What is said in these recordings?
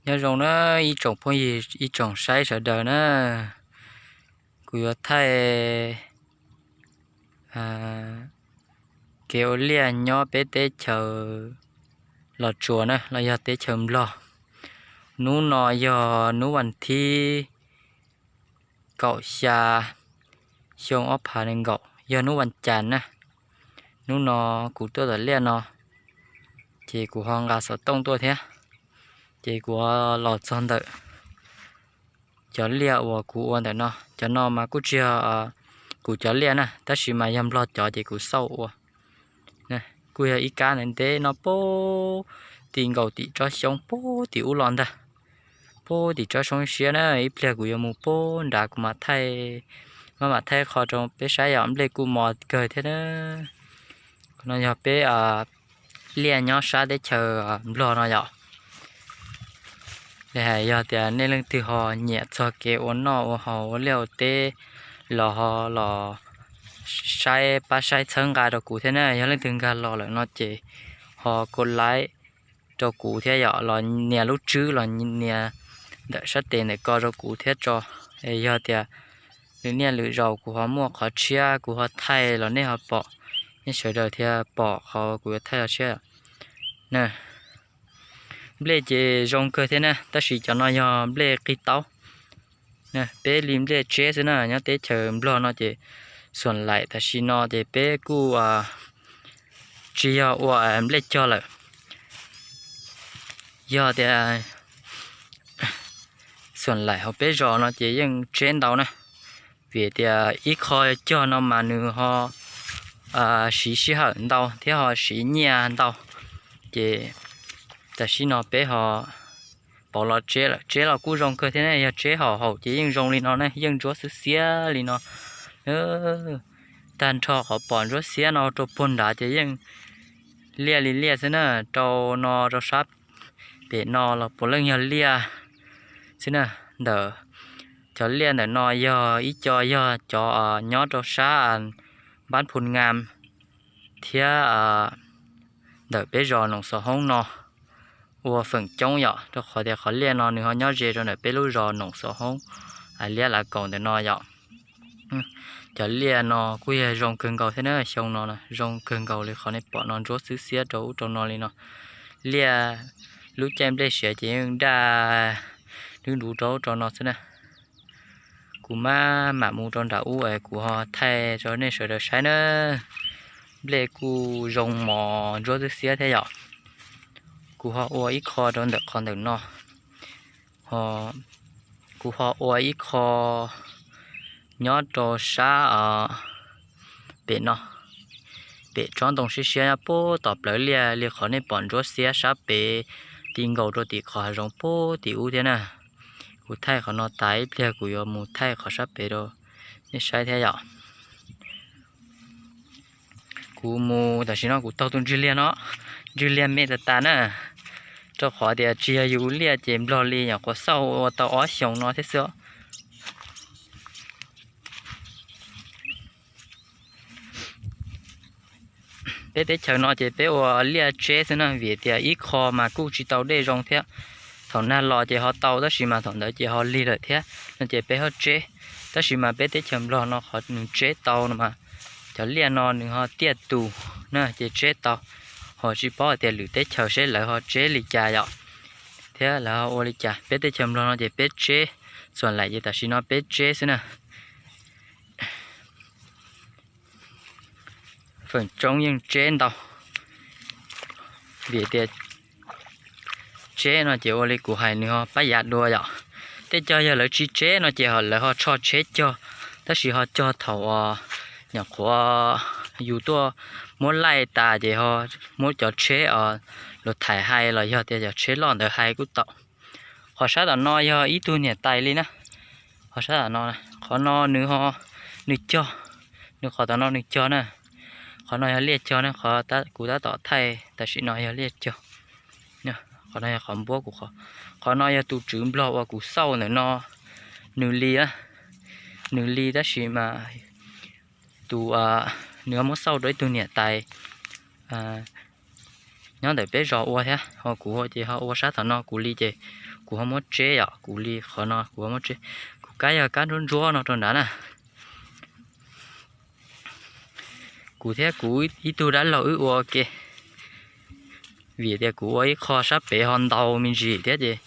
Nyob zoo na ib tsoom phooj ywg ib tsoom saib sawv daws na, kuv yuav thaij kev ua liaj nyob peb teb chaws Los Tsuas na los yog teb chaws Nplog. Hnub no yog hnub vas thib kaum xya xyoo ob phav nees nkaum, yog hnub vas cas na. Hnub no kuv tuaj tom liaj no, ces kuv ho nqa xov tooj tuaj thiab, ces kuv los txog ntawm cov liaj uas kuv ua ntawm no. Cov no mas kuj tsis yog kuv cov liaj na, tab sis mas yog Nplog cov ces kuv xauj ua. Kuj yog ib kab ntev ntev no puag tim nkaus tim tsob xyoob puag tim ub los ntag, puag tim tsob xyoob siab na. Ib pliag kuv yuav mus puag nrad kuv mam thaij, mam thaij qho rau peb saib yom. Nplej kuj mos kawg thiab na. No yog peb liaj nyob sab teb chaws Nplog no yom. Li hais yog tias nej leej twg ho nyiam txog kev ua noj ua haus ua liaj ua teb los ho los saib pab saib txhawb nqa rau kuv thiab na. Yog leej twg nkag los lawm no ces ho kos laib rau kuv thiab yom, los nias lub tswb los nias ntawm sab tes ntawm ko rau kuv thiab tso. Es yog tias lwm niaj lwm zaus kuv ho muaj qhov tshiab kuv ho thaij los nej ho pom, nej sawv daws thiaj pom qhov kuv yuav thaij los tshiab. Nplej ces zoo kawg thiab na, tab sis cov no yog nplej qig taub. Peb li nplej tseb xwb na, nyob teb chaws Nplog no ces xuam laim tam sim no ces peb kuj tsis yog ua nplej cog lawm. Yog tias xuam laim hauv peb zos no ces yeej tseb ntau na, vim tias ib qho cog no mas nws ho siv sij hawm ntau thiab ho siv nyiaj ntau. Ces tam sim no peb ho pauv los tseb lawm, tseb los kuj zoo kawg thiab ne. Yog tseb hauv haum ces yeej zoo li no ne, yeej ntsuab xiab xiab li no. Tag nrho qhov pom ntsuab xiab no rau puag nrad ces yeej liaj li liaj xwb na. Rau no rau sab pem no los puav leej yog liaj xwb na. Ntawm cov liaj ntawm no yog ib co yog cov nyob rau sab npab Phu Nga thiab ntawm peb zos Noom Xov Hoob no ua feem coob yom, rau qhov tias qhov liaj no nws ho nyob ze rau ntawm peb lub zos Noom Xov Hoob, Liab Lav Kaum ntawm no yom. Cov liaj no kuj yog zoo kawg nkaus thiab na, xyoo no zoo kawg nkaus li qhov nej pom no, ntsuab xwb xiab rau ub rau no li no. Liaj lub caij nplej siav ces yeej daj dub ntuv rau ub rau no xwb na. Kuv maj mam mus rau nram ub es kuv ho thaij rau nej sawv daws saib na. Nplej kuj zoo mos ntsuab xwb xiab thiab yom. Kuv ho ua ib qho rau ntawm qhov ntawm no, kuv ho ua ib qho nyob rau sab pem no, pem tsob ntoo siab siab nyob puag tom plawv liaj li qhov nej pom ntsuab xiab sab pem ti nkaus rau tim qhov hav zoov puag tim ub thiab na. Kuv thaij qhov no tas ib pliag kuv yuav mus thaij qhov sab pem rau nej saib thiab yom. Kuv mus tam sim no kuv taug tus ntswg liaj no, ntswg liaj me tas tas na, rau qhov tias tsis yog yus liaj ces Nplog li nyuam qhuav xauj ua tau ob xyoos no thiab xwb. Peb teb chaws no ces peb ua liaj tseb xwb na, vim tias ib qho mas kuj tsis tau dej zoo thiab. Thaum nag los ces ho tau tab sis mas thaum ntawd ces ho lig lawm thiab no ces peb ho tseb. Tab sis mas peb teb chaws Nplog no qhov nws tseb tau no mas cov liaj no nws ho tiaj tus na ces tseb tau. Ho tsis paub hais tias lwm teb chaws seb lawv ho tseb li cas yom, thiab lawv ho ua li cas. Peb teb chaws Nplog no ces peb tseb, xuam laim ces tam sim no peb tseb xwb na. Feem coob yeej tseb ntau, vim tias tseb no ces ua li kuv hais nws ho pab yav dua yom. Tej cog yog lawv tsis tseb no ces lawv ho tsho tsheb cog, tab sis ho cog thaum nyuam qhuav yus tuaj muab laij tas ces ho muab cov tsheb luag thaiv hais los yog tias cov tsheb loj ntawd hais kuj tau. Qhov sab tom no yog ib tug niam tais li na. Qhov sab tom no, qhov no nws ho, nws cog, nws qhov tom no nws cog na. Qhov no yog liaj cog na, qhov kuv tab tom thaij tam sim no yog liaj cog. Qhov no yog qhov npuab kuv qhov. Qhov no yog tus tswv Nplog uas kuv xauj ntawm no, nws li, nws li tab sis mas tus, nws ho muab xauj rau ib tug niam tais nyob ntawm peb zos ua thiab, ho kuv ces ho ua sab tom no kuv li ces kuv kuv ho muab tseb yom, kuv li qhov no kuv ho muab tseb. Kuv kab yog kab ntsuab ntsuab no rau nrad na. Kuv thiab kuv ib tug dab laug wb ua ke, vim tias kuv ua ib qho sab pem ho ntau me ntsis thiab ces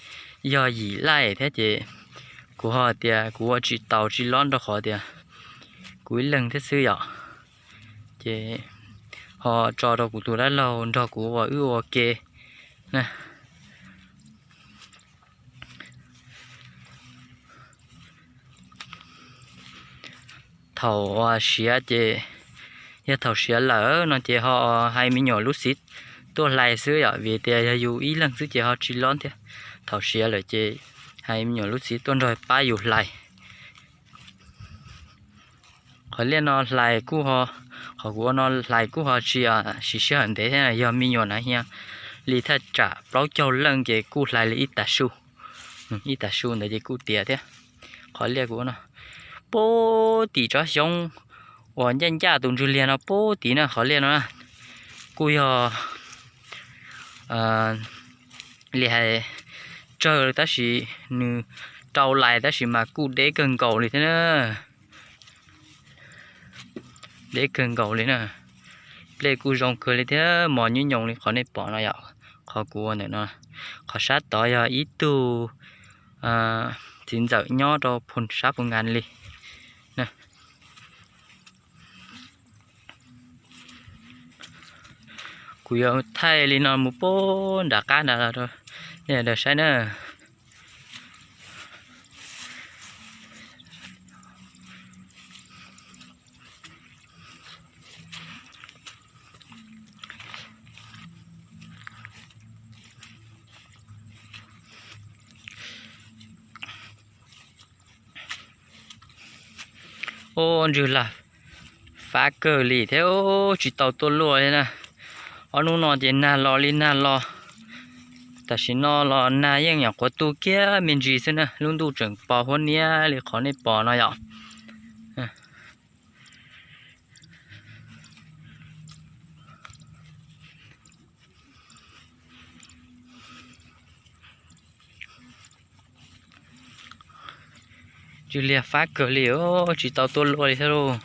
yog yim laij thiab ces kuv ho tias kuv ua tsis taus tsis lob rau qhov tias kuv ib leeg thiab xwb yom. Ces ho tso rau kuv tus dab laug nrog kuv ua wb ua ke na. Thaum siav ces, yog thaum siav lawm no ces ho hais me nyuam lub txiv tuaj hlais xwb yom, vim tias yog yus ib leeg xwb ces ho tsis lob thiab. Thaum siav lawm ces hais me nyuam lub txiv tuaj nrog pab yus hlais. Qhov liaj no hlais kuj ho, qhov kuv ua no hlais kuj ho tsis siv sij hawm ntev thiab, yog me nyuam na hias li thaj tsam plaub caug leej ces kuj hlais li ib tag su, ib tag su ntawd ces kuj tiav thiab. Qhov liaj kuv ua no, pub tim tsob xyoob uas ncaj ncaj tus ntswg liag no pub tim na, qhov liaj no na, kuj yog li hais tsawg tab sis nws rau lais tab sis mas kuj deb kawg nkaus li thiab na. Deb kawg nkaus li na. Nplej kuj zoo kawg li thiab, mos nyuj nyoos li qhov nej pom no yom. Qhov kuv ua ntawm no, qhov sab tod yog ib tug txiv ntxawm nyob rau sab Phu Nkas li. Kuv yuav thaij li no mus pub nram qab nrad los rau nej sawv daws saib na. Ub, ntswg lag fab kawg li thiab, tsis tau tuaj luaj li na. Ob hnub no ces nag los li nag los, tam sim no los nag yeej nyuam qhuav tu kiag me ntsis xwb na, lub ntuj tseem pos huab niab li qhov nej pom no yom. Ntswg lag fab kawg li, tsis tau tuaj luaj li thiab lauj.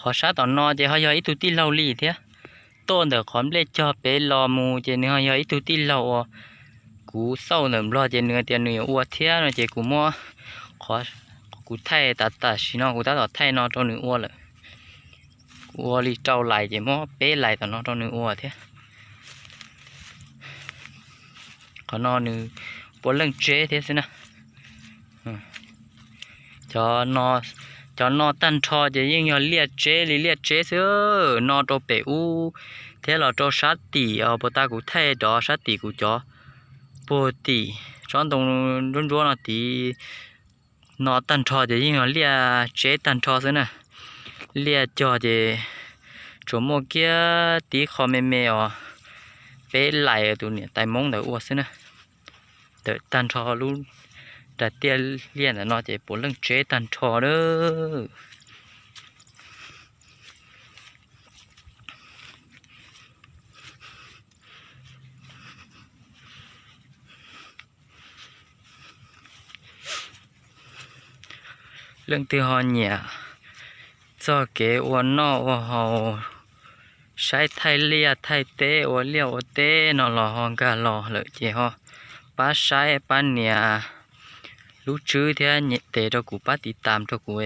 Qhov sab tom no ces ho yog ib tug tij laug li thiab. Tuaj ntawm qhov nplej cog pem los mus ces nws ho yog ib tug tij laug uas kuv xauj ntawm Nplog ces nws tias nws yuav ua thiab no ces kuv muab, kuv thaij tas tam sim no kuv tab tom thaij no rau nws ua lawm. Kuv ua li rau lais ces muab peb lais tom no rau nws ua thiab. Qhov no nws puav leej tseb thiab xwb na. Cov no tag nrho ces yeej yog liaj tseb li liaj tseb xwb, no rau pem ub thiab los rau sab tim, puas tas kuv thaij rov sab tim kuv cov puag tim tsob ntoo ntsuab ntsuab no tid. No tag nrho ces yeej yog liaj tseb tag nrho xwb na. Liaj cog ces tsuas muaj kiag tib qho me me os, peb lais tus niam tais Hmoob ntawd ua xwb na. Ntawm tag nrho lub nra tiaj liaj ntawm no ces puav leej tseb tag nrho lawm. Leej twg ho nyiam txog kev ua noj ua haus, saib thaij liaj thaij teb, ua liaj ua teb no los ho nkag los lawm ces ho pab saib pab nias lub tswb thiab nyem tes rau kuv, pab tiv tam rau kuv.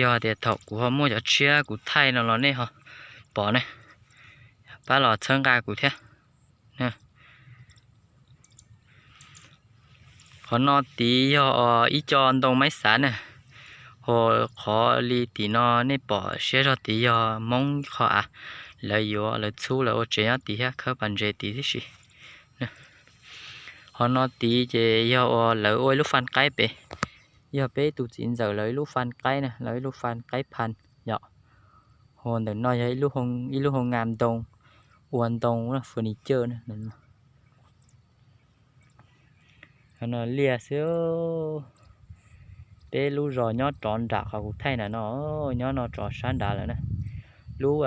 Yog tias thaum kuv ho muaj cov tshiab kuv thaij no los nej ho pom ne, pab los txhawb nqa kuv thiab. Qhov no tid yog ib co ntoo maib xav na, ho qhov li tim no nej pom siab zog tid yog Hmoob qhov av, lawv yuav lawv txhub lawv ua tsev nyob tid thiab, khawb pas ntses tid tib si. Qhov no tid ces yog uas lawv ua ib lub faj qaib pem, yog peb tus txiv ntxawm lawv ib lub faj qaib na, lawv ib lub faj qaib phan yom. Ho ntawm no yog ib lub hoo nga ntoo, ua ntoo furniture na. No liaj xwb. Peb lub zos nyob rov nram qhov kuv thaij ntawm no, nyob no rov sab nrad lawm na. Lub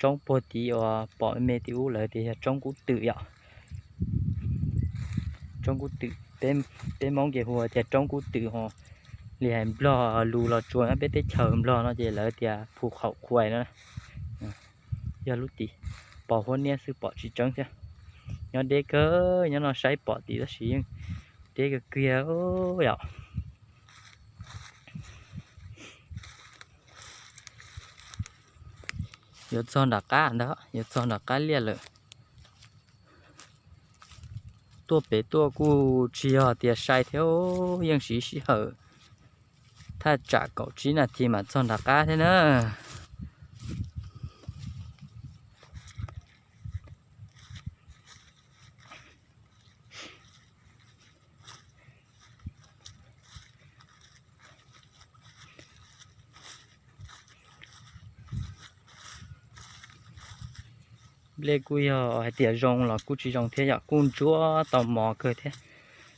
roob puag tid uas pom me tim ub lawv tias yog roob Kub Twm yom. Roob Kub Twm, peb Hmoob ces hu tias roob Kub Twm ho. Li hais Nplog lus los tsuas nyob peb teb chaws Nplog no ces lawv tias Phu Khaum Khuais no. Yog lub tim pos huab niab xwb pom tsis tseeb thiab. Nyob deb kawg, nyob no saib pom tim tab sis yeej deb kawg kiag yom. Yuav txog nram qab ntag, yuav txog nram qab liaj lawm. Tuaj pem tuaj kuj tsis yog tias sai thiab, yeej siv sij hawm thaj tsam kaum tsib nas this mam txog nram qab thiab na. Nplej kuj yog hais tias zoo los kuj tsis zoo thiab yom, kuj ntsuab tau mov kawg thiab.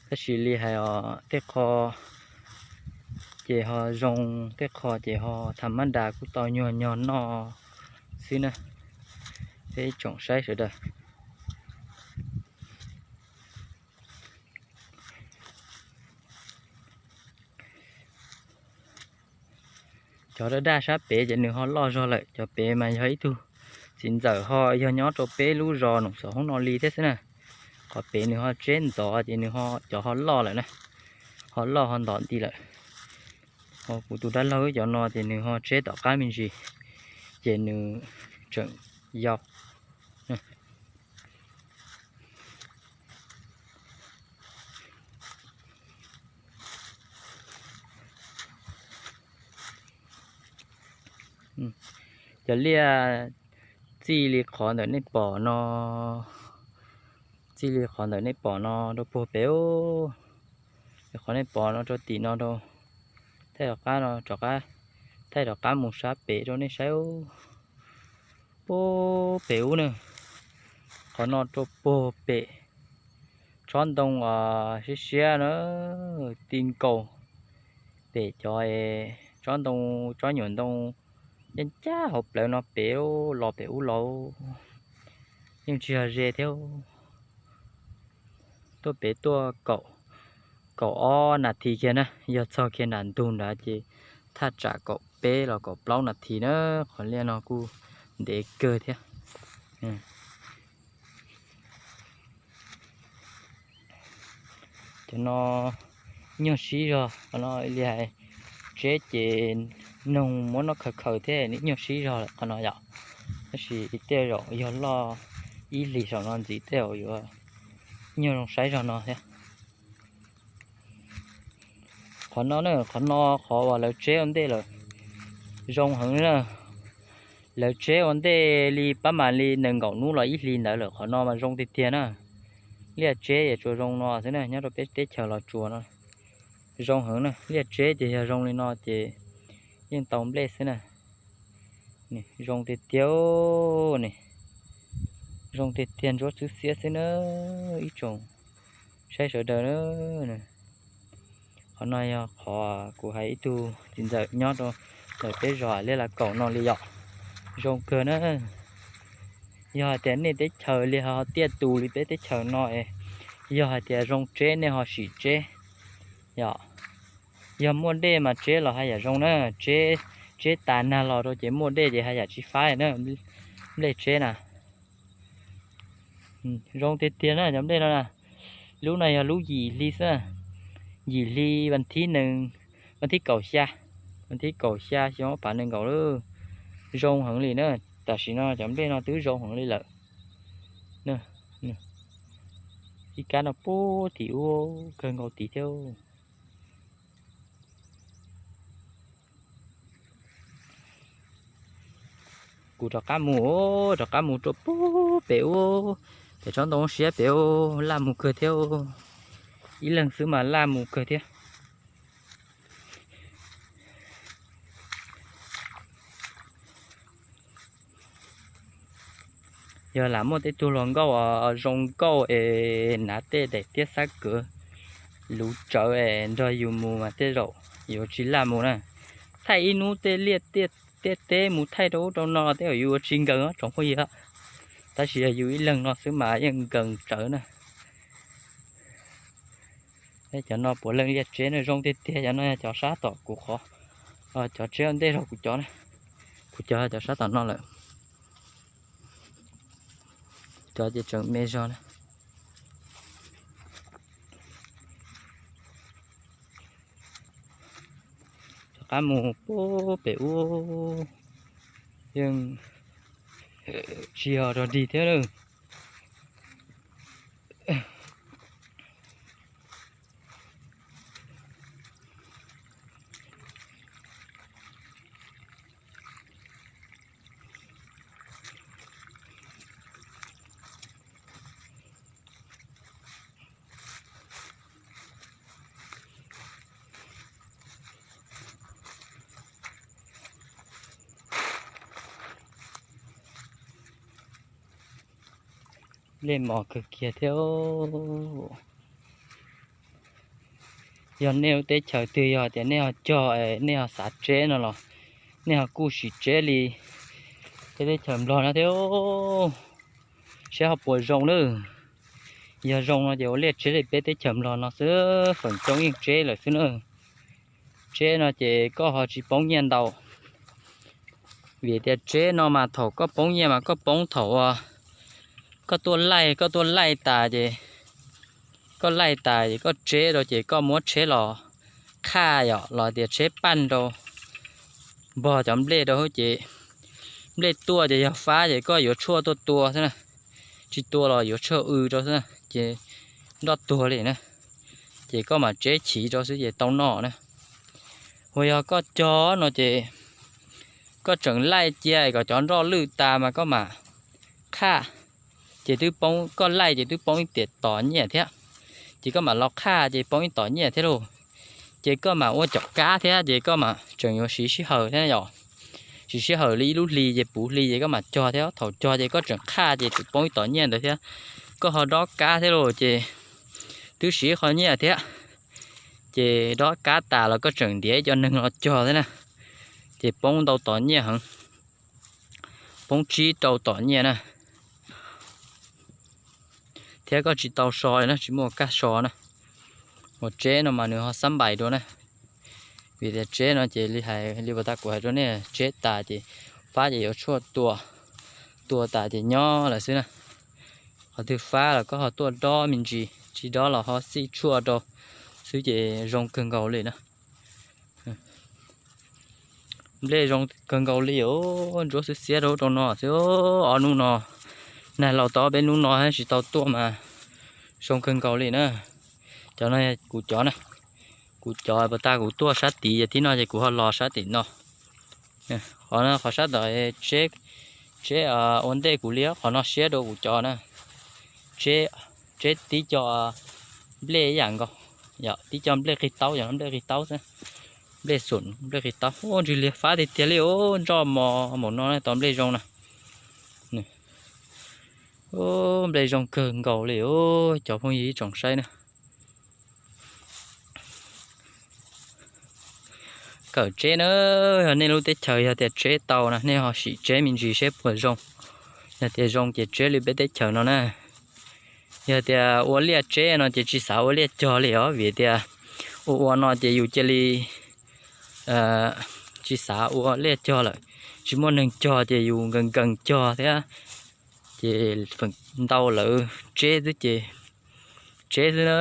Tab sis li hais os, tej qho ces ho zoo, tej qho ces ho tham mab das kuj tau nyuag nyog noj xwb na. Peb ib tsoom saib sawv daws. Cov daj daj sab pem ces nws ho loj zog lawm, cov pem mas yog ib tug txiv ntxawm ho yog nyob rau peb lub zos Noom Xov Hoob no li thiab xwb na. Qhov pem nws ho tseb ntxov ces nws cov ho loj lawm na, ho loj ho ntom nti lawm. Ho kuv tus dab laug cov no ces nws ho tseb tom qab me ntsis, ces nws tseem yau. Cov liaj txij li qhov ntawm nej pom no, txij li qhov ntawm nej pom no rau puag pem, qhov nej pom no rau tim no rau, thaij rov qab no, thaij rov qab mus sab pem rau nej saib. Puag pem ub na, qhov no rau puag pem tsob ntoo siab siab na, ti nkaus pem cov tsob ntoo, tsob nyuam ntoo ncaj ncaj hauv plawv no pem, los pem ub los yeej tsis yog ze thiab. Tuaj pem tuaj kaum ob nas this kiag na, yog txog kiag nram ntug nrad ces thaj tsam kaum peb los kaum plaub nas this na, qhov liaj no kuj ntev kawg thiab. Cov no nyuag sib zog, qhov no li hais tseb ces noog muab noj khaws khaws thiab nyuag sib zog lawm qhov no yom. Tab sis tej zaum yog loj ib hlis saum no ntxiv tej zaum yuav nyuag zoo saib zog no thiab. Qhov no na, qhov no qhov uas lawv tseb ua ntej lawm, zoo heev na. Lawv tseb ua ntej li pab mas li nees nkaum hnub los ib hlis ntawd lawm, qhov no mas zoo tiag tiag na. Liaj tseb es tsuas zoo no xwb na, nyob rau peb teb chaws Los Tsuas no zoo heev na. Liaj tseb ces yog zoo li no ces yeej tau nplej xwb na. Zoo tiag tiag ne, zoo tiag tiag, ntsuab xwb xiab xwb na, ib tsoom saib sawv daws na. Qhov no yog qhov kuv hais ib tug txiv ntxawm nyob rau ntawm peb zos Liaj Las Kaum no li yom. Zoo kawg na. Yog hais tias nej teb chaws li ho tiaj tus li peb teb chaws no es, yog hais tias zoo tseb nej ho sim tseb yom. Yog muaj dej mas tseb los haj yam zoo na, tseb, tseb tas nag los rau ces muaj dej ces haj yam tsis faib na, nplej tseb na. Zoo tiag tiag na cov nplej no na. Lub no yog lub yim hli xwb, yim hli vas thib nees, vas thib kaum xya, vas thib kaum xya xyoo ob phav nees nkaum lawm. Zoo heev li na, tam sim no cov nplej no twb zoo heev li lawm. Ib kab no puag tim ub kawg nkaus tid thiab. Kuv rov qab mus, rov qab mus rau puag pem ub, pem tsob ntoo siab pem ub, laj mus kawg thiab. Ib leeg xwb mas laj mus kawg thiab. Yog lam muaj tej tug hluas nkauj zoo nkauj es hnav tej daim tiab xab kawv luv tsawv es nrog yus mus mas tej zaum yuav tsis laj mus na. Thaij ib hnub tej liaj tej teb mus thaij rau ub rau no tej zaum yus ua tsis nkees tsoom phooj ywg. Tab sis yog yus ib leeg no xwb mas yeej nkees tsawv na. Cov no puav leej liaj tsev no zoo tiag tiag, cov no yog cov sab tom kuv qhov, cov tsev ntej zog kuv cov na, kuv cov cov sab tom no lawm. Cov ces tseem me zog na. Rov qab mus pem ub yeej tsis yog rog dig thiab lawm. Nplej mos kawg kiag thiab. Yog nej lub teb chaws twg yog tias nej ho cog, nej ho xav tseb no los nej ho kuj sim tseb li peb teb chaws Nplog no thiab, saib ho puas zoo lawm. Yog zoo no ces ua liaj tseb li peb teb chaws Nplog no xwb, feem coob yeej tseb lawm xwb na. Tseb no ces koj ho tsis poob nyiaj ntau, vim tias tseb no mas thaum koj poob nyiaj mas koj poob thaum uas koj tuaj laij, koj tuaj laij tas ces, koj laij tas ces koj tseb rau ces koj muab tsheb los qhaj yom, los tias tsheb paj rau npog cov nplej rau ces nplej tuaj ces yog fab ces koj yuav tshuaj tuaj tua xwb na, tsis tua los yuav tshuaj w rau xwb na ces nroj tuag li na, ces koj mam tseb chiv rau xwb ces tau noj na. Uas yog koj cog no ces koj tseem laij cia kom cov nroj lwj tas mas koj mam qhaj, ces twb poob, koj laij ces twb poob ib tiam tom nyiaj thiab, ces koj mam los qhaj ces poob ib tom nyiaj thiab lauj. Ces koj mam ua cov kab thiab ces koj mam tseem yuav siv sij hawm thiab yom, siv sij hawm li ib lub hlis ces puv hli ces koj mam cog thiab, thaum cog ces koj tseem qhaj ces tseem poob ib tom nyiaj ntawd thiab. Koj ho dob kab thiab lauj ces twb siv qho nyiaj thiab, ces dob kab tas los koj tseem ntiav ib co neeg los cog thiab na, ces poob ntau tom nyiaj heev, poob tsib rau tom nyiaj na. Thiab koj tsis tau so li na, tsis muaj kab so na. Uas tseb no mas nws ho xab npais dua na, vim tias tseb no ces li hais li uas tag kuv hais rau nej, tseb tas ces fab ces yuav tshuaj tua, tua tas ces nyob lawm xwb na. Qhov twg fab los koj ho tuaj dob me ntsis, tsis dob los ho xij tshuaj rau xwb ces zoo kawg nkaus li na. Nplej zoo kawg nkaus li os, ntsuab xwb xiab rau rau no xwb. Ob hnub no, nag laus tau peb hnub no tsis tau tuaj mas zoo kawg nkaus li na. Cov no kuv cov na, kuv cov pas tag kuv tuaj sab tid ces tib no ces kuv ho los sab tim no. Qhov no qhov sab tom tseb ua ntej kuv li, qhov no siab rau kuv cov na. Tseb tib co nplej ib yam nkaus, tib co nplej qig taub, yog nplej qig taub xwb, nplej xum nplej qig taub. Ua ntsws liag fab tiag tiag li os, nroj mos npaum no tau nplej zoo na. Nplej zoo kawg nkaus li os cov phooj ywg ib tsoom saib na. Kawm tseb na, yog nej lub teb chaws yog tias tseb tau na nej ho sim tseb me ntsis seb puas zoo. Yog tias zoo ces tseb li peb teb chaws no na. Yog tias ua liaj tseb no ces tsis xav ua liaj cog li os, vim tias ua ua no ces yus cia li tsis xav ua liaj cog lawm, tsis muaj neeg cog ces yus nkees nkees cog thiab, ces feem ntau lawv tseb xwb ces tseb xwb na.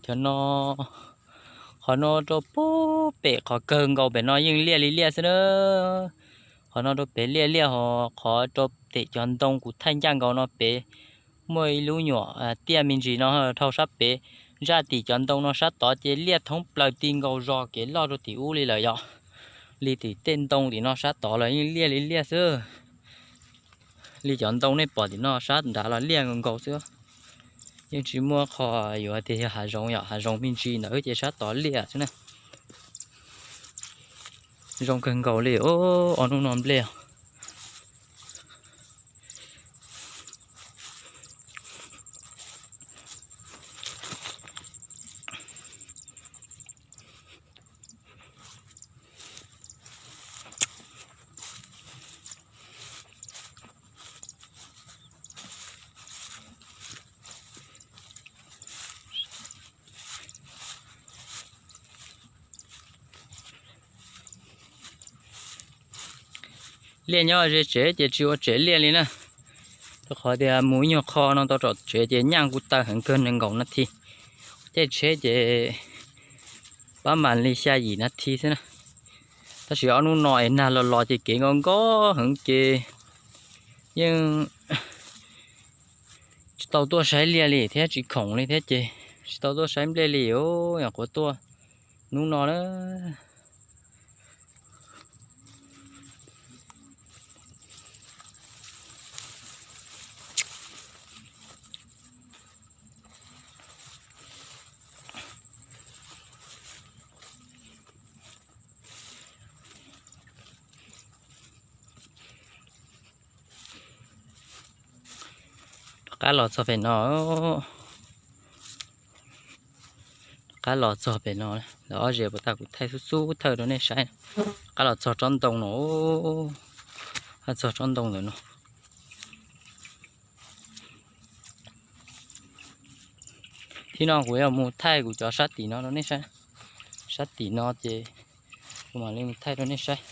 Cov no, qhov no rau pem qhov kawg nkaus pem no yeej liaj li liaj xwb na. Qhov no rau pem liaj liaj, ho qhov rau tim cov ntoo kuv thaij ncaj nkaus no pem muaj ib lub nyuam tiaj me ntsis no dhau sab pem, zaj tim cov ntoo no sab tod ces liaj thoob plaws ti nkaus zog kev loj rau tim ub li lawm yom. Li tim tej ntoo tim no sab tod los yeej liaj li liaj xwb. Li cov ntoo nej pom tim no sab nrad los liaj nkaus nkaus xwb. Yeej tsis muaj qho yuav tias yog hav zoov yom, hav zoov me ntsis ntawd ces sab tod liaj xwb na. Zoo kawg nkaus li os, ob hnub no nplej Liaj nyob ze tsev ces tsis ua tsev liaj li na. Rau qhov tias mus ib nyuag qho no tau tom tsev ces nyaj kuj tawm heev kawg nees nkaum nas this. Caij tsheb ces pab mam li xya yim nas this xwb na. Tab sis ob hnub no es nag los los ces kev nkoj nkoj heev ces yeej tsis tau tuaj saib liaj li thiab tsis khoom li thiab ces tsis tau tuaj saib nplej li os, nyuam qhuav tuaj hnub no na. Rov qab los txog pem no, rov qab los txog pem no, lawv ob ze puas tas kuv thaij xub xub thawj rau nej saib. Rov qab los txog tsob ntoo no, txog tsob ntoo ntawm no. Thib no kuv yuav mus thaij kuv cov sab tim no rau nej saib. Sab tim no ces kuv mam li mus thaij rau nej saib.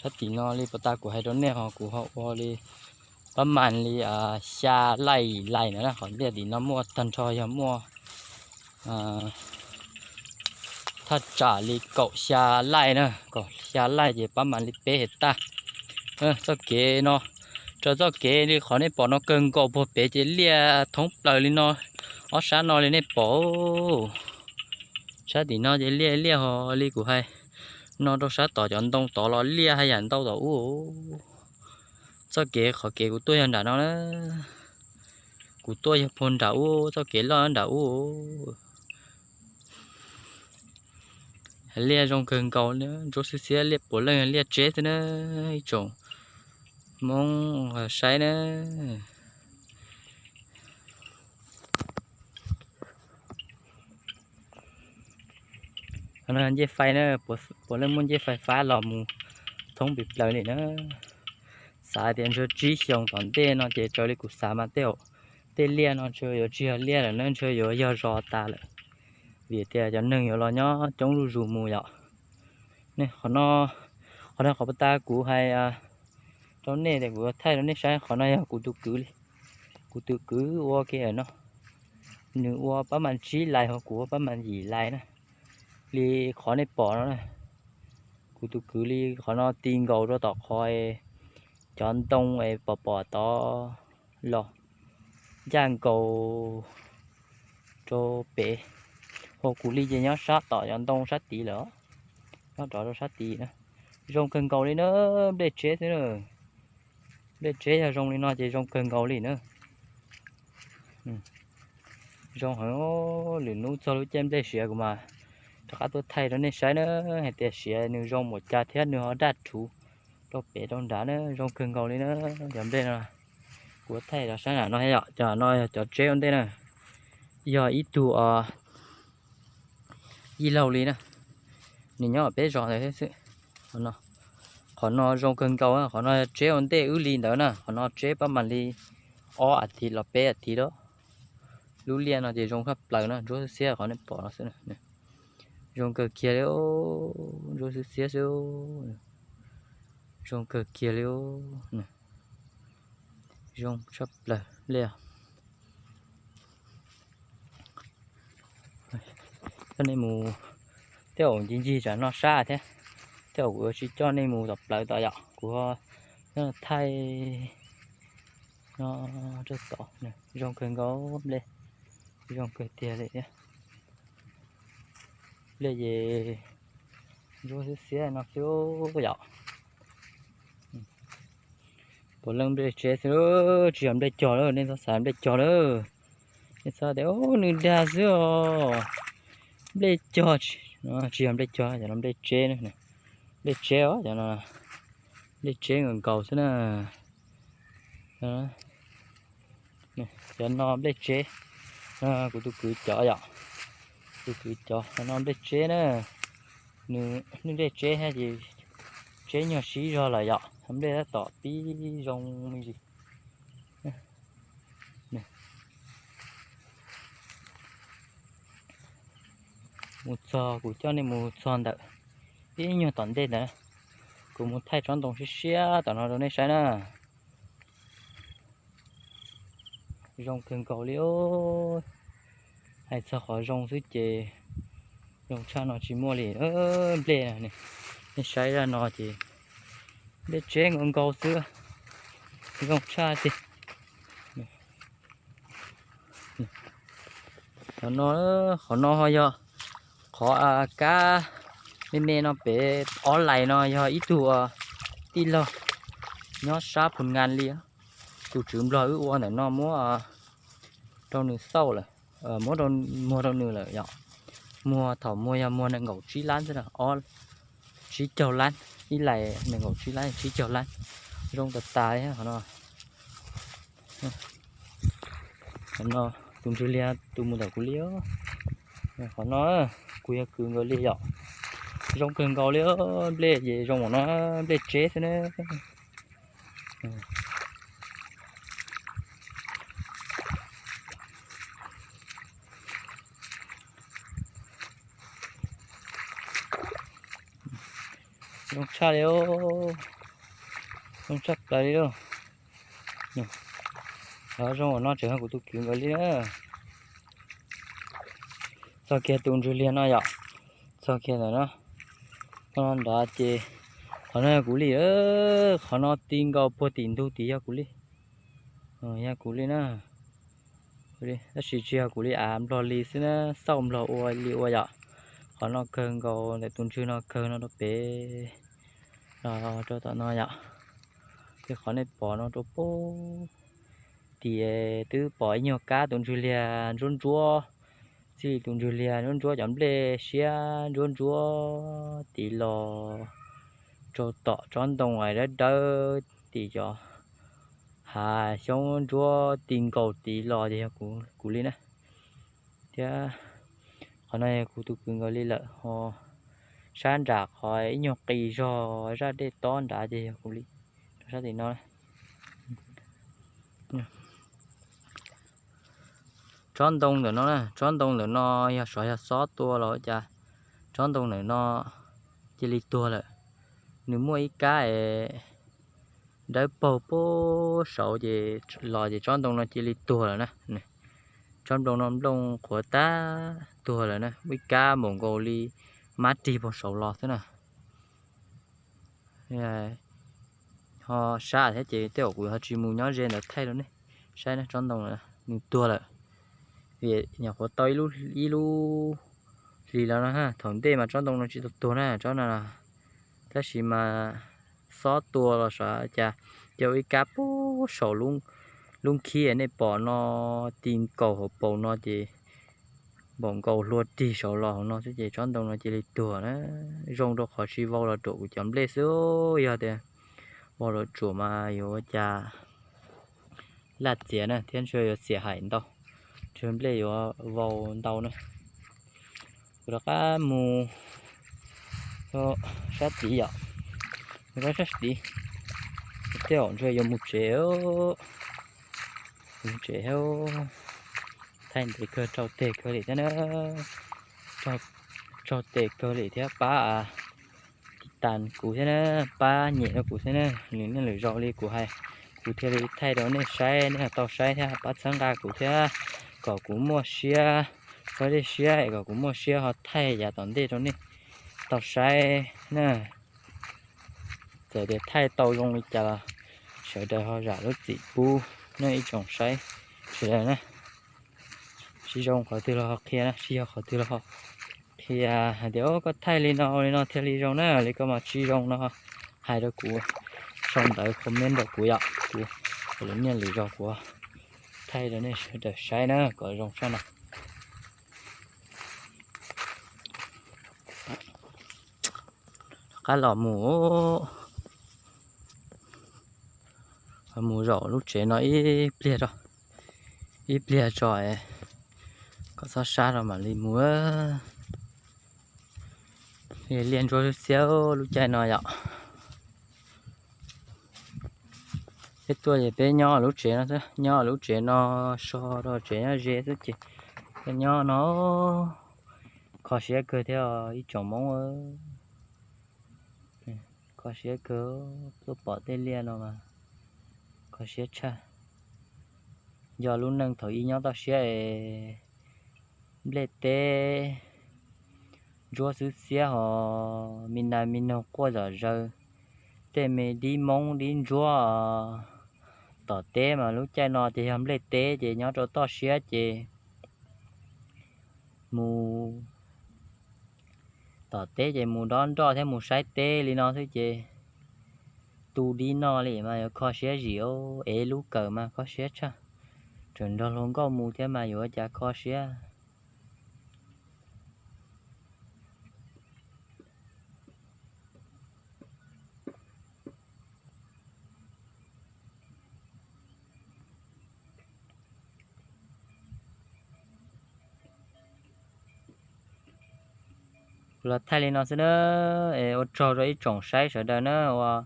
Sab tim no li puas tas kuv hais rau nej ho kuv ho ua li pab mas li xya laij yim laij na, qhov liaj tim no muaj tag nrho yog muaj thaj tsam li kaum xya laij na, kaum xya laij ces pab mas li peb hais tag. Txoj kev no, raws txoj kev li qhov nej pom no kawg nkaus puag pem ces liaj thoob plaws li no, ob sab no li nej pom. Sab tim no ces liaj liaj ho li kuv hais no rau sab tod cov ntoo tod los liaj haj yam ntau tom ub. Txoj kev qhov kev kuv tuaj yog nram no na, kuv tuaj yog puag nram ub, txoj kev loj nram ub. Liaj zoo kawg nkaus, ntsuab xiab xiab, liaj puav leej liaj tseb xwb na, ib tsoom Hmoob saib na. Ncej fais na, puav leej muaj ncej fais fab los mus thoob pes plaws li na. Xav tias ntshe tsib xyoos tom ntej no ces raws li kuv xav mas tej, tej liaj no ntshe yuav tsis yog liaj lawm na, ntshe yuav yog zos tas lawm. Vim tias cov neeg yuav los nyob coob zuj zus mus yom. Qhov no, qhov no qhov puag ta kuv hais rau nej tias kuv thaij rau nej saib, qhov no yog kuv tus kwv li. Kuv tus kwv ua ke no, nws ua pab mas tsib laij ho kuv ua pab mas yim laij na. Li qhov nej pom no na, kuv tus kwv li qhov no ti nkaus rau tom qhov cov ntoo es pom pom tod los ncaj nkaus rau pem. Ho kuv li ces nyob sab tom cov ntoo sab tid lawm, nyob rov rau sab tid na. Zoo kawg nkaus li na, nplej tseb xwb na. Nplej tseb yog zoo li no ces zoo kawg nkaus li na. Zoo heev, lwm hnub txog lub caij nplej siav kuv mas rov qab tuaj thaij rau nej saib na, hais tias siav nws zoo npaum cas thiab nws ho daj rhuv rau pem rau nrad na, zoo kawg nkaus li na. Cov nplej no kuv thaij rau sab nram no yom, cov no yog cov tseb ua ntej na, yog ib tug ib laug li na, nws nyob peb zos ntawd thiab xwb. Qhov no zoo kawg nkaus, qhov no tseb ua ntej wb li ntawd na, qhov no tseb pab mam li ob as thiv los peb as thiv lawm. Lub liaj no ces zoo tshaj plaws na, ntsuab xiab xiab qhov nej pom no xwb. Zoo kawg kiag li, ntsuab xiab xiab xwb. Zoo kawg kiag li, zoo tshaj plaws li. Coj nej mus, tej zaum ncig ncig tsam no sab thiab, tej zaum kuv yuav tsis coj nej mus tom plawv tom yom, kuv thaij no rau tod. Zoo kawg nkaus nplej, zoo kawg tiag li thiab. Nplej ces ntsuab xiab xiab no xwb yom. Puav leej nplej tseb xwb, tsis yog nplej cog lawm, nej txhob xav nplej cog lawm. Nej txhob tias nws dag xwb os. Nplej cog, tsis yog nplej cog, cov no nplej tseb, nplej tseb os, cov no nplej tseb nkaus nkaus xwb na. Cov no nplej tseb, kuv tus kwv cov yom, tus kwv cov, cov no nplej tseb na. Nws, nws nplej tseb thiab ces tseb nyuag sib zog lawm yom, nplej tab tom pib zoo me ntsis. mus txog, kuv coj nej mus txog ntawm ib nyuag tom ntej ntawd, kuv mus thaij tsob ntoo siab siab tom no rau nej saib na. Zoo kawg nkaus li os. Hais txog qhov zoo xwb ces zoo tshaj no tsis muaj li. Nplej, nej saib zaj no ces nplej tseb nkaus nkaus xwb, zoo tshaj tiag. Qhov no, qhov no ho yog qhov kab me me no pem ob lais no yog ib tug tij laug nyob sab Phoo Nkas li. Tus tswv Nplog wb ua ntawm no muab rau nws xauj lawm, muab muag rau nws lawm yom. Muag thaum muag yog muag nees nkaum tsib lab xwb na, ob, tsib caug lab, ib lais nees nkaum tsib lab, tsib caug lab, zoo tas tas li qhov no. Qhov no tus ntsuag liag tus mus ntawm kuv li. Qhov no kuv yog kwv nkaus li yom. Zoo kawg nkaus li, nplej ces zoo no, nplej tseb xwb na. Zoo tshaj li, zoo tshaj plaws li lauj. Qhov zoo no tseem yog kuv tus kwv nkaus li na. Txog kiag tus ntsuag liag no yom, txog kiag ntawm no, no nrad ces qhov no yog kuv li, qhov no ti nkaus puag tim ntug tid yog kuv li, yog kuv li na. Tab sis tsis yog kuv li, av Nplog li xwb na, xauj Nplog ua li ua yom. Qhov no kawg nkaus ntawm tus ntsuag no kawg no rau pem, no rau tom no yom. Ces qhov nej pom no rau pem tid twb pom ib nyuag kab tus ntsuag liag ntsuab ntsuab, txij li tus ntsuag liag ntsuab ntsuab cov nplej siab ntsuab ntsuab tid los rau tom tsob ntoo dawb dawb tim cov hav xyoob ntsuab ti nkaus tid los ces yog kuv li na. Thiab qhov no yog kuv tus kwv nkaus li lawm ho. Sab nram qhov ib nyuag qis zog zaj dej tob nrad ces yog kuv li. Rau sab tim no, tsob ntoo ntawm no na, tsob ntoo ntawm no yog xyov yog xob tua los ua cas, tsob ntoo ntawm no cia li tuag lawm. Nws muaj ib kab es dawb paug puag saud ces los ces tsob ntoo no cia li tuag lawm na. Tsob nplooj no nplooj qhuav tag tuag lawm na, muaj ib kab npaum nkaus li mab rig puag saud los xwb na. Ho sab thiab ces tej zaum kuv ho tsis mus nyob ze ntawd thaij rau nej saib na, tsob ntoo nws tuag lawm. Vim nyuam qhuav tau ib lub hlis los no, thaum ntej mas tsob ntoo no tsis tau tuag na, tsob no, tab sis mas xob tua los sav cas, ces ua ib kab puag saum lub nkhib nej pom no, ti nkaus hauv paus no ces npaum nkaus hlua rig saud los hauv no xwb ces tsob ntoo no cia li tuag na. Zoo rau qhov tsis vau los ruam kuv cov nplej xwb, yog tias vau los ruam mas yuav ua cas laj txiav na, thiab ntshe yuav xiam haim ntau, ntshe nplej yuav vau ntau na. Kuv rov qab mus sab tid yom, mus rau sab tid, tej zaum ntshe yuav mus tsev, mus tsev. Thaij ntev kawg, raug tes kawg li thiab na, raug tes kawg li thiab pab tiv tas kuv thiab na, pab nyem rau kuv thiab na, lwm niaj lwm zaus li kuv hais, kuv thiaj li thaij rau nej saib, nej ho tau saib thiab pab txhawb nqa kuv thiab, kom kuv muaj siab, txhob dej siab es kom kuv muaj siab ho thaij yav tom ntej rau nej tau saib na. Txawm tias thaij tau zoo li cas los sawv daws ho zam lub txim pub nej ib tsoom saib sawv daws na. Tsis zoo qhov twg los ho qhia na, tsis yog qhov twg los ho qhia hais tias koj thaij li no li no thiaj li zoo na, li koj mas tsis zoo no hais rau kuv, sau ntawv comment rau kuv yom, kuv lwm niaj lwm zaus kuv thaij rau nej sawv daws saib na kom zoo tshaj no. Rov qab los mus, mus zaum lub tsev no ib pliag tso, ib pliag tso, kom txhob sab los mam li mus. Liaj ntsuab xiab lub caij no yom. Peb tuaj ces peb nyob lub tsev no xwb, nyob lub tsev no so rau tsev nyob ze xwb ces peb nyob no. Kho siab kawg thiab ib tsoom Hmoob, kho siab kawg, tuaj pom tej liaj no mas kho siab tshaj. Yog lub neej thaum ub nyob toj siab es nplej teb ntsuab xwb xiab hos me nas me noog quaj zom zaws, tej me dib moob dib ntsuab. Tom teb mas lub caij no ces yog nplej teb ces nyob rau toj siab ces mus tom teb ces mus dob nroj thiab mus saib teb li no xwb ces tu dib noj li mas yuav kho siab zim, ev lub kawm mas kho siab tshaj. Tseem nrog hluas nkauj mus thiab mas yuav ua cas kho siab. Los thaij li no xwb na, es ua tsaug rau ib tsoom saib sawv daws na uas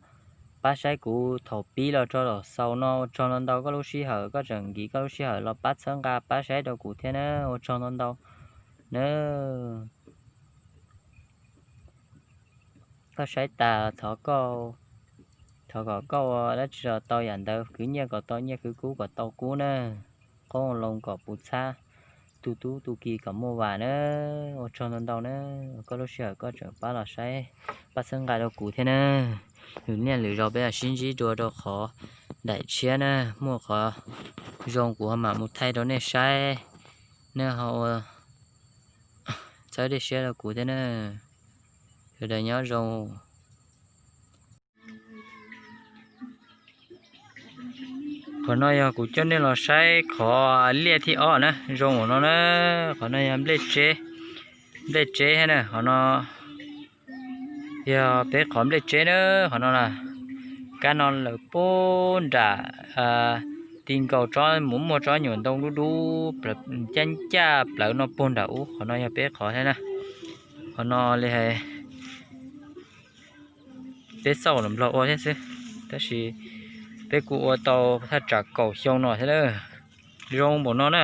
pab saib kuv thaum pib los txog thaum xaus no, ua tsaug ntau ntau koj lub sij hawm, koj tseem nkim koj lub sij hawm los pab txhawb nqa pab saib rau kuv thiab na, ua tsaug ntau ntau na. Koj saib tas thov koj, thov kom koj ua dab tsi los tau yam ntawd, khwv nyiaj kom tau nyiaj, khwv kub kom tau kub na, qoob loo kom puv txhab, tu tub tu ki kom muaj vas na. Ua tsaug ntau ntau na, koj lub sij hawm koj tseem pab los saib, pab txhawb nqa rau kuv thiab na. Lwm niaj lwm zaus peb sib ntsib dua rau qhov daim tshiab na, muaj qhov zoo kuv ho mam mus thaij rau nej saib, nej ho ua txhawb dej siab rau kuv thiab na. Sawv daws nyob zoo. Qhov no yog kuv coj nej los saib qhov liaj thib ob na, zoo ua no na. Qhov no yog nplej tseb, nplej tseb thiab na, qhov no yog peb qhov nplej tseb na. Qhov no na, kab no lawm puag nram ti nkaus tsob mus muaj tsob nyuam ntoo dub dub ncaj ncaj plawv no puag nram ub, qhov no yog peb qhov thiab na. Qhov no li hais peb xauj los nplog ua thiab xwb, tab sis peb kuj ua tau thaj tsam kaum xyoo no thiab lawm. Zoo npaum no na,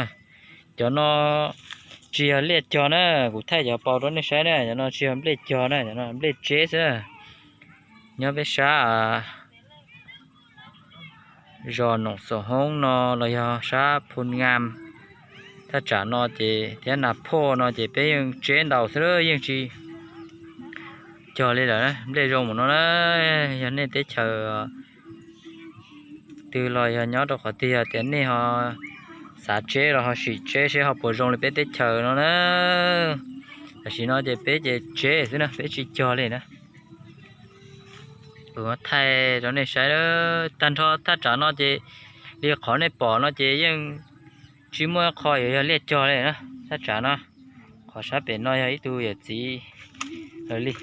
cov no tsis yog liaj cog na, kuv thaij cov paus rau nej saib na, cov no tsis yog nplej cog na, cov no nplej tseb xwb. Nyob peb sab zos Noom Xom Hoob no los yog sab Phu Ngas, thaj tsam no ces thiab Nas Phoj no ces peb yeej tseb ntau xwb, yeej tsis cog li lawm. Nplej zoo npaum no na, yog nej teb chaws twg los yog nyob rau qhov twg yog tias nej ho xav tseb los ho sim tseb seb ho puas zoo li peb teb chaws no na. Tam sim no ces peb ces tseb xwb na, peb tsis cog li na. Kuv thaij rau nej saib, tag nrho thaj tsam no ces li qhov nej pom no ces yeej tsis muaj qho yuav yog liaj cog li na. Thaj tsam no, qhov sab pem no yog ib tug yawm txiv lawv li.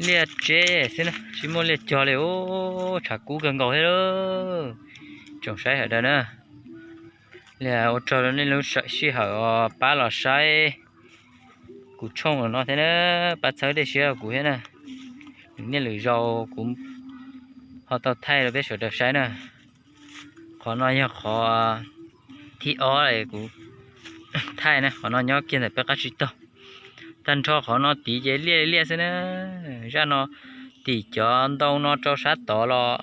Liaj tseb xwb na, tsis muaj liaj cog li. Tshav kub kawg nkaus thiab, tsoom saib sawv daws na. Li ua tsaug rau nej lub sij hawm uas pab los saib kuv tshooj no thiab na, pab txhawb dej siab rau kuv thiab na. Lwm niaj lwm zaus kuv ho tau thaij rau peb sawv daws saib na. Qhov no yog qhov thib ob kuv thaij na, qhov no nyob kiag ntawm peb qab tsib taug. Tag nrho qhov no tid ces liaj liaj xwb na. Zaj no tim cov ntoo no rau sab tod los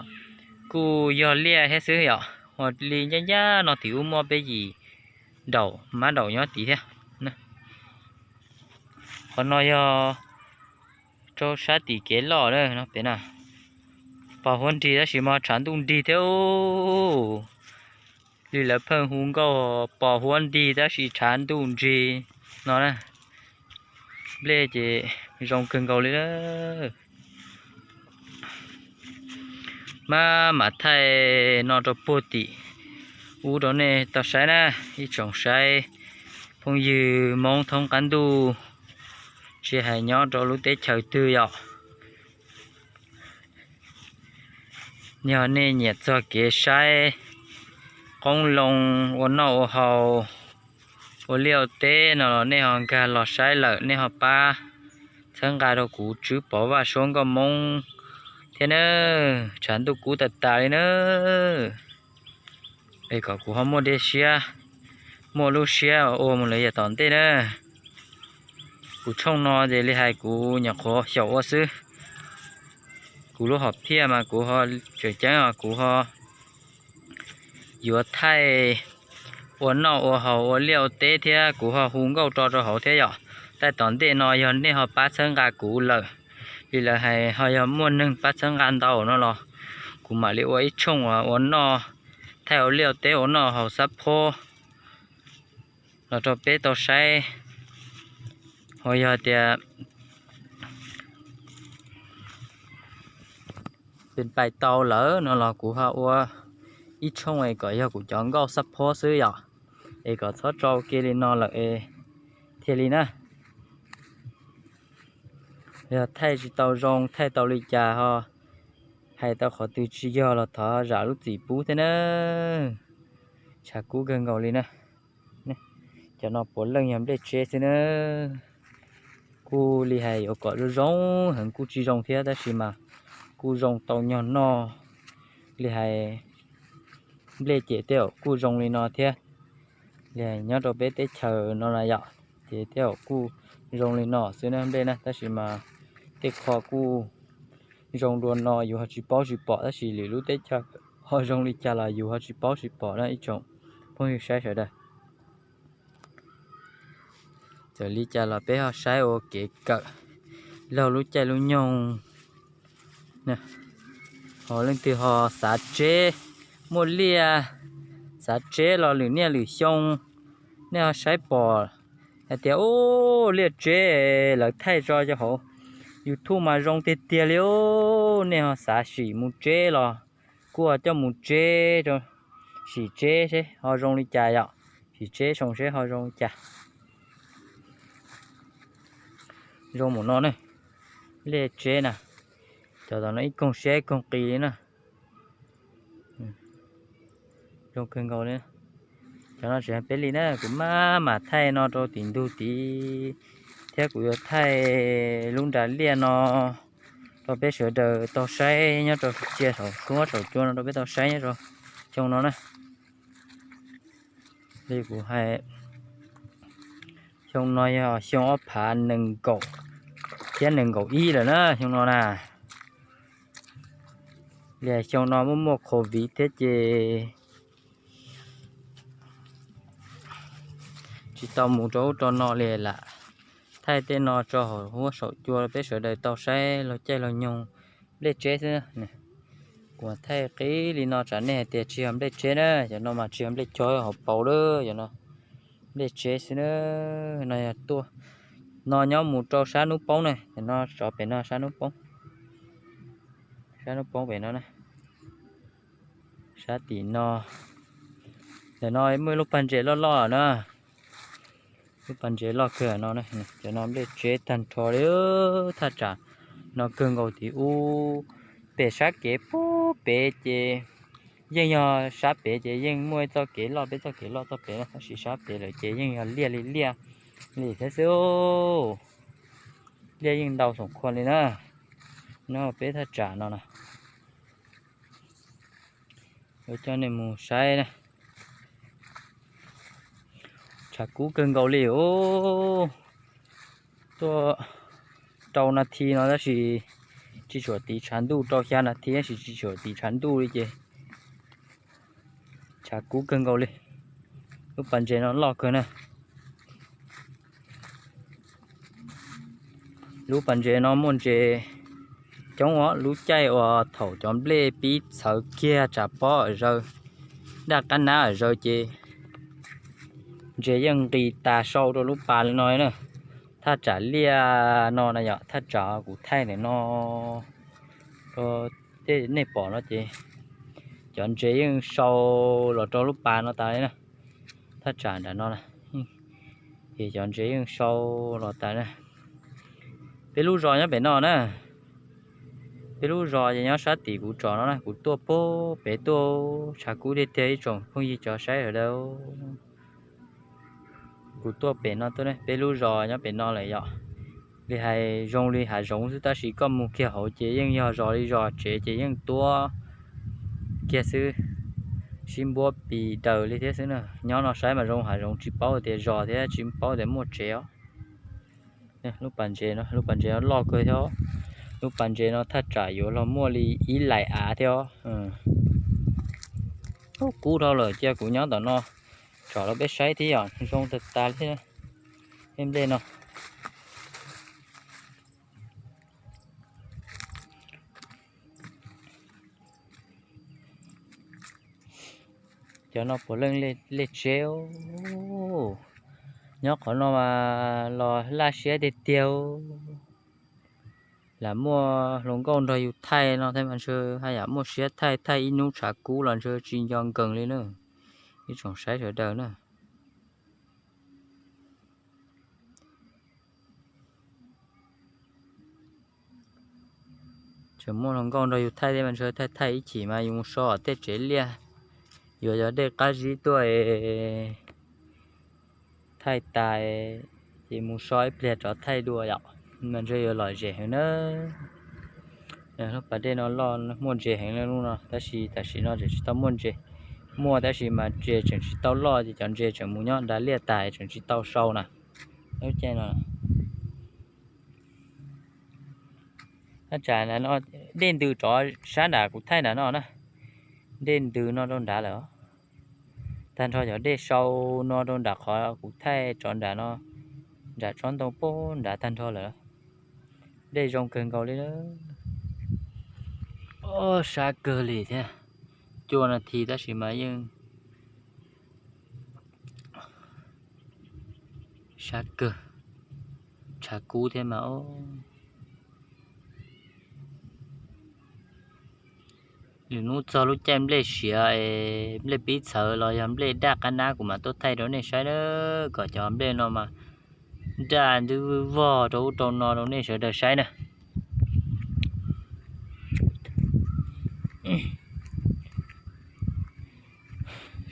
kuj yog liaj thiab xwb yom. Ua li ncaj ncaj no tim ub muaj peb yim daum, mab daum nyob tid thiab. Qhov no yog rau sab tim kev loj no pem na. Pos huab nrig tab sis mas tshav ntuj nrig thiab. Li lawv pheej hu nkauj pos huab nrig tab sis tshav ntuj nrig no na. Nplej ces zoo kawg nkaus li. Maj mam thaij no rau puag tim ub rau nej tau saib na, ib tsoom saib phooj ywg Hmoob thoob qab ntuj, tsis hais nyob rau lub teb chaws twg yom. Yog nej nyiam txog kev saib qoob loo ua noj ua haus, ua liaj ua teb no los nej ho nkag los saib lawm nej ho pab txhawb nqa rau kuv Tswv Pov Vaj suab nkauj Hmoob thiab na. Tshav ntuj kub tas tas li na, es kom kuv ho muaj dej siab muaj lub siab ua mus lawm yav tom ntej na. Kuv tshooj no ces li hais kuv nyuam qhuav xyaum ua xwb. Kuv lub hom phiaj mas kuv ho tseem ceeb os, kuv ho yuav thaij ua noj ua haus ua liaj ua teb thiab kuv ho hu nkauj rau rau hauv thiab yom. Thaij tom ntej no yog nej ho pab txhawb nqa kuv lawm, li lawv hais ho yog muaj neeg pab txhawb nqa ntau no los kuv mam li ua ib tshooj ua noj, thaij ua liaj ua teb ua noj haus xab phob los rau peb tau saib. Ho yog tias pais tau lawm no los kuv ho ua ib tshooj es kom yog kuv cov nkauj xab phob xwb yom, es kom txhob tso ua ke li no lawm es thiaj li na. Yog thaij tsis tau zoo, thaij tau li cas ho hais tau qhov twg tsis yog los thov zam lub txim pub thiab na. Tshav kub kawg nkaus li na. Cov no puav leej yog nplej tseb xwb na. Kuj li hais yuav kom zoo zoo heev kuj tsis zoo thiab, tab sis mas kuj zoo tau nyog noj. Li hais nplej ces tej zaum kuj zoo li no thiab. Li hais nyob rau peb teb chaws no na yom, ces tej zaum kuj zoo li no xwb na nplej na, tab sis mas tej qho kuj zoo dua no yus ho tsis paub tsis pom, tab sis lwm lub teb chaws ho zoo li cas los yus ho tsis paub tsis pom na ib tsoom phooj ywg saib sawv daws. Txawm li cas los peb ho saib ua kev kawm laug lub caij lub nyoog. Ho leej twg ho xav tseb, muaj liaj, xav tseb los lwm niaj lwm xyoo, nej ho saib pom hais tias ub, liaj tseb lawv thaij tso rau hauv YouTube mas zoo tiag tiag li os. Nej ho xav sim mus tseb los kuj ho coj mus tseb rau, sim tseb seb ho zoo li cas yom. Sim tseb zoo seb ho zoo li cas. Zoo mus no ne, liaj tseb na, cov tom no ib koog siab ib koog qis li na. Zoo kawg nkaus li. Cov no tsis yog peb li na, kuv maj mam thaij no rau tim ntug tid, thiab kuv yuav thaij lub nra liaj no rau peb sawv daws tau saib nyob rau sia saum suab saum cua no rau peb tau saib nyob rau xyoo no na. Li kuv hais, xyoo no yog xyoo ob phav nees nkaum thiab nees nkaum ib lawm na xyoo no na. Li xyoo no muaj muaj covid thiab ces tsis tau mus rau ub rau no li lam thaij tej no tso hauv huab saum cua peb sawv daws tau saib laug caij laug nyoog nplej tseb xwb. Kuv thaij qib li no tsam nej hais tias tsis yog nplej tseb na, cov no mas tsis yog nplej tseb hauv paus lawm, cov no nplej tseb xwb na. No yog tuaj, no nyob mus rau sab hnub poob na, cov no tso pem no sab hnub poob, sab hnub poob pem no na, sab tim no. Ntawm no muaj ib lub pag ntses loj loj na, lub pag ntses loj kawg no, cov no nplej tseb tag nrho li. Thaj tsam no kawg nkaus tim ub, pem sab kev pub pem ces yeej yog sab pem ces yeej muaj ib txoj kev loj, peb txoj kev loj txoj pem na, tab sis sab pem lawm ces yeej yog liaj li liaj li thiab xwb. Liaj yeej ntau xoom khuam li na, nyob peb thaj tsam no na. Yuav coj nej mus saib na. Tshav kub kawg nkaus li os. Tuaj rau nas this no tab sis tsis tshua tiv tshav ntuj, rau xya nas this tab sis tsis tshua tiv tshav ntuj li ces tshav kub kawg nkaus li. Lub pas ntses no loj kawg na. Lub pas ntses no muaj ntses coob os, lub caij uas thaum cov nplej pib txhawv kiag tsam pob zawg, daj qab nab zawg ces ntses yeej nqis tas sau rau lub pas li no na. Thaj tsam liaj no na yom, thaj tsam kuv thaij ntawm no rau nej pom no ces cov ntses yeej sau los rau lub pas no tas li na. Thaj tsam nram no na, ces cov ntses yeej sau los tas na. Peb lub zos nyob pem no na. Peb lub zos ces nyob sab tim kuv tsom no na, kuv tuaj pem tuaj tshav kub tiag tiag ib tsoom phooj ywg cov saib sawv daws. Kuv tuaj pem no tuaj ne, peb lub zos nyob pem no lawm yom. Li hais zoo li hav zoov xwb tab sis koj mus kiag hauv ces yeej yog zos li zos, tsev ces yeej tuab kiag xwb. sib npuab pis daws li thiab xwb na. Nyob no saib mas zoo hav zoov tsis paub tias zos thiab tsis paub tias muaj tsev os. Lub pas ntses no, lub pas ntses no loj kawg thiab. Lub pas ntses no thaj tsam yuav los muaj li ib laim av thiab os. Kub dhau lawm cia kuv nyob tom no tsom rau peb saib thiab yom, zoo tag tas li thiab tej nplej no. Cov no puav leej lej tseb. Nyob qhov no mas los laj siab tiag tiag. Lam muaj hluas nkauj nrog yus thaij no thiab mas ntshe haj yam muaj siab thaij, thaij ib hnub tshav kub los ntshe tsis nco nkees li na. Ib tsoom saib sawv daws na. Tseem muaj hluas nkauj nrog yus thaij thiab mas ntshe thaij thaij ib chim mas yus mus so tej tsev liaj, yuav cov dej qab zib tuaj es thaij tas ces mus so ib pliag rov thaij dua yom, mas ntshe yuav lom zem heev na. Lub pas dej no loj muaj ntses heev li lub no, tab sis tam sim no tseem tsis tau muaj ntses. Muaj tab sis mas ntses tseem tsis tau loj ces cov ntses tseem mus nyob nrad liaj tas tseem tsis tau sau na. Lub caij no, tab tsam no dej ntws rov sab nram kuv thaij nram no na. Dej ntws no rau nrad lawm. Tag nrho cov dej sau no rau nram qhov kuv thaij rov nram no, nram tsob ntoo pem nrad tag nrho lawm. Dej zoo kawg nkaus li. Sab kawg li thiab. Cuaj nas this tab sis mas yeej sab kawg, tshav kub thiab mas. Lwm hnub txog lub caij nplej siav es nplej pib txhawv los yog nplej daj qab nab kuv mam tuaj thaij rau nej saib na, kom cov nplej no mas daj ntub vog rau ub rau no rau nej sawv daws saib na.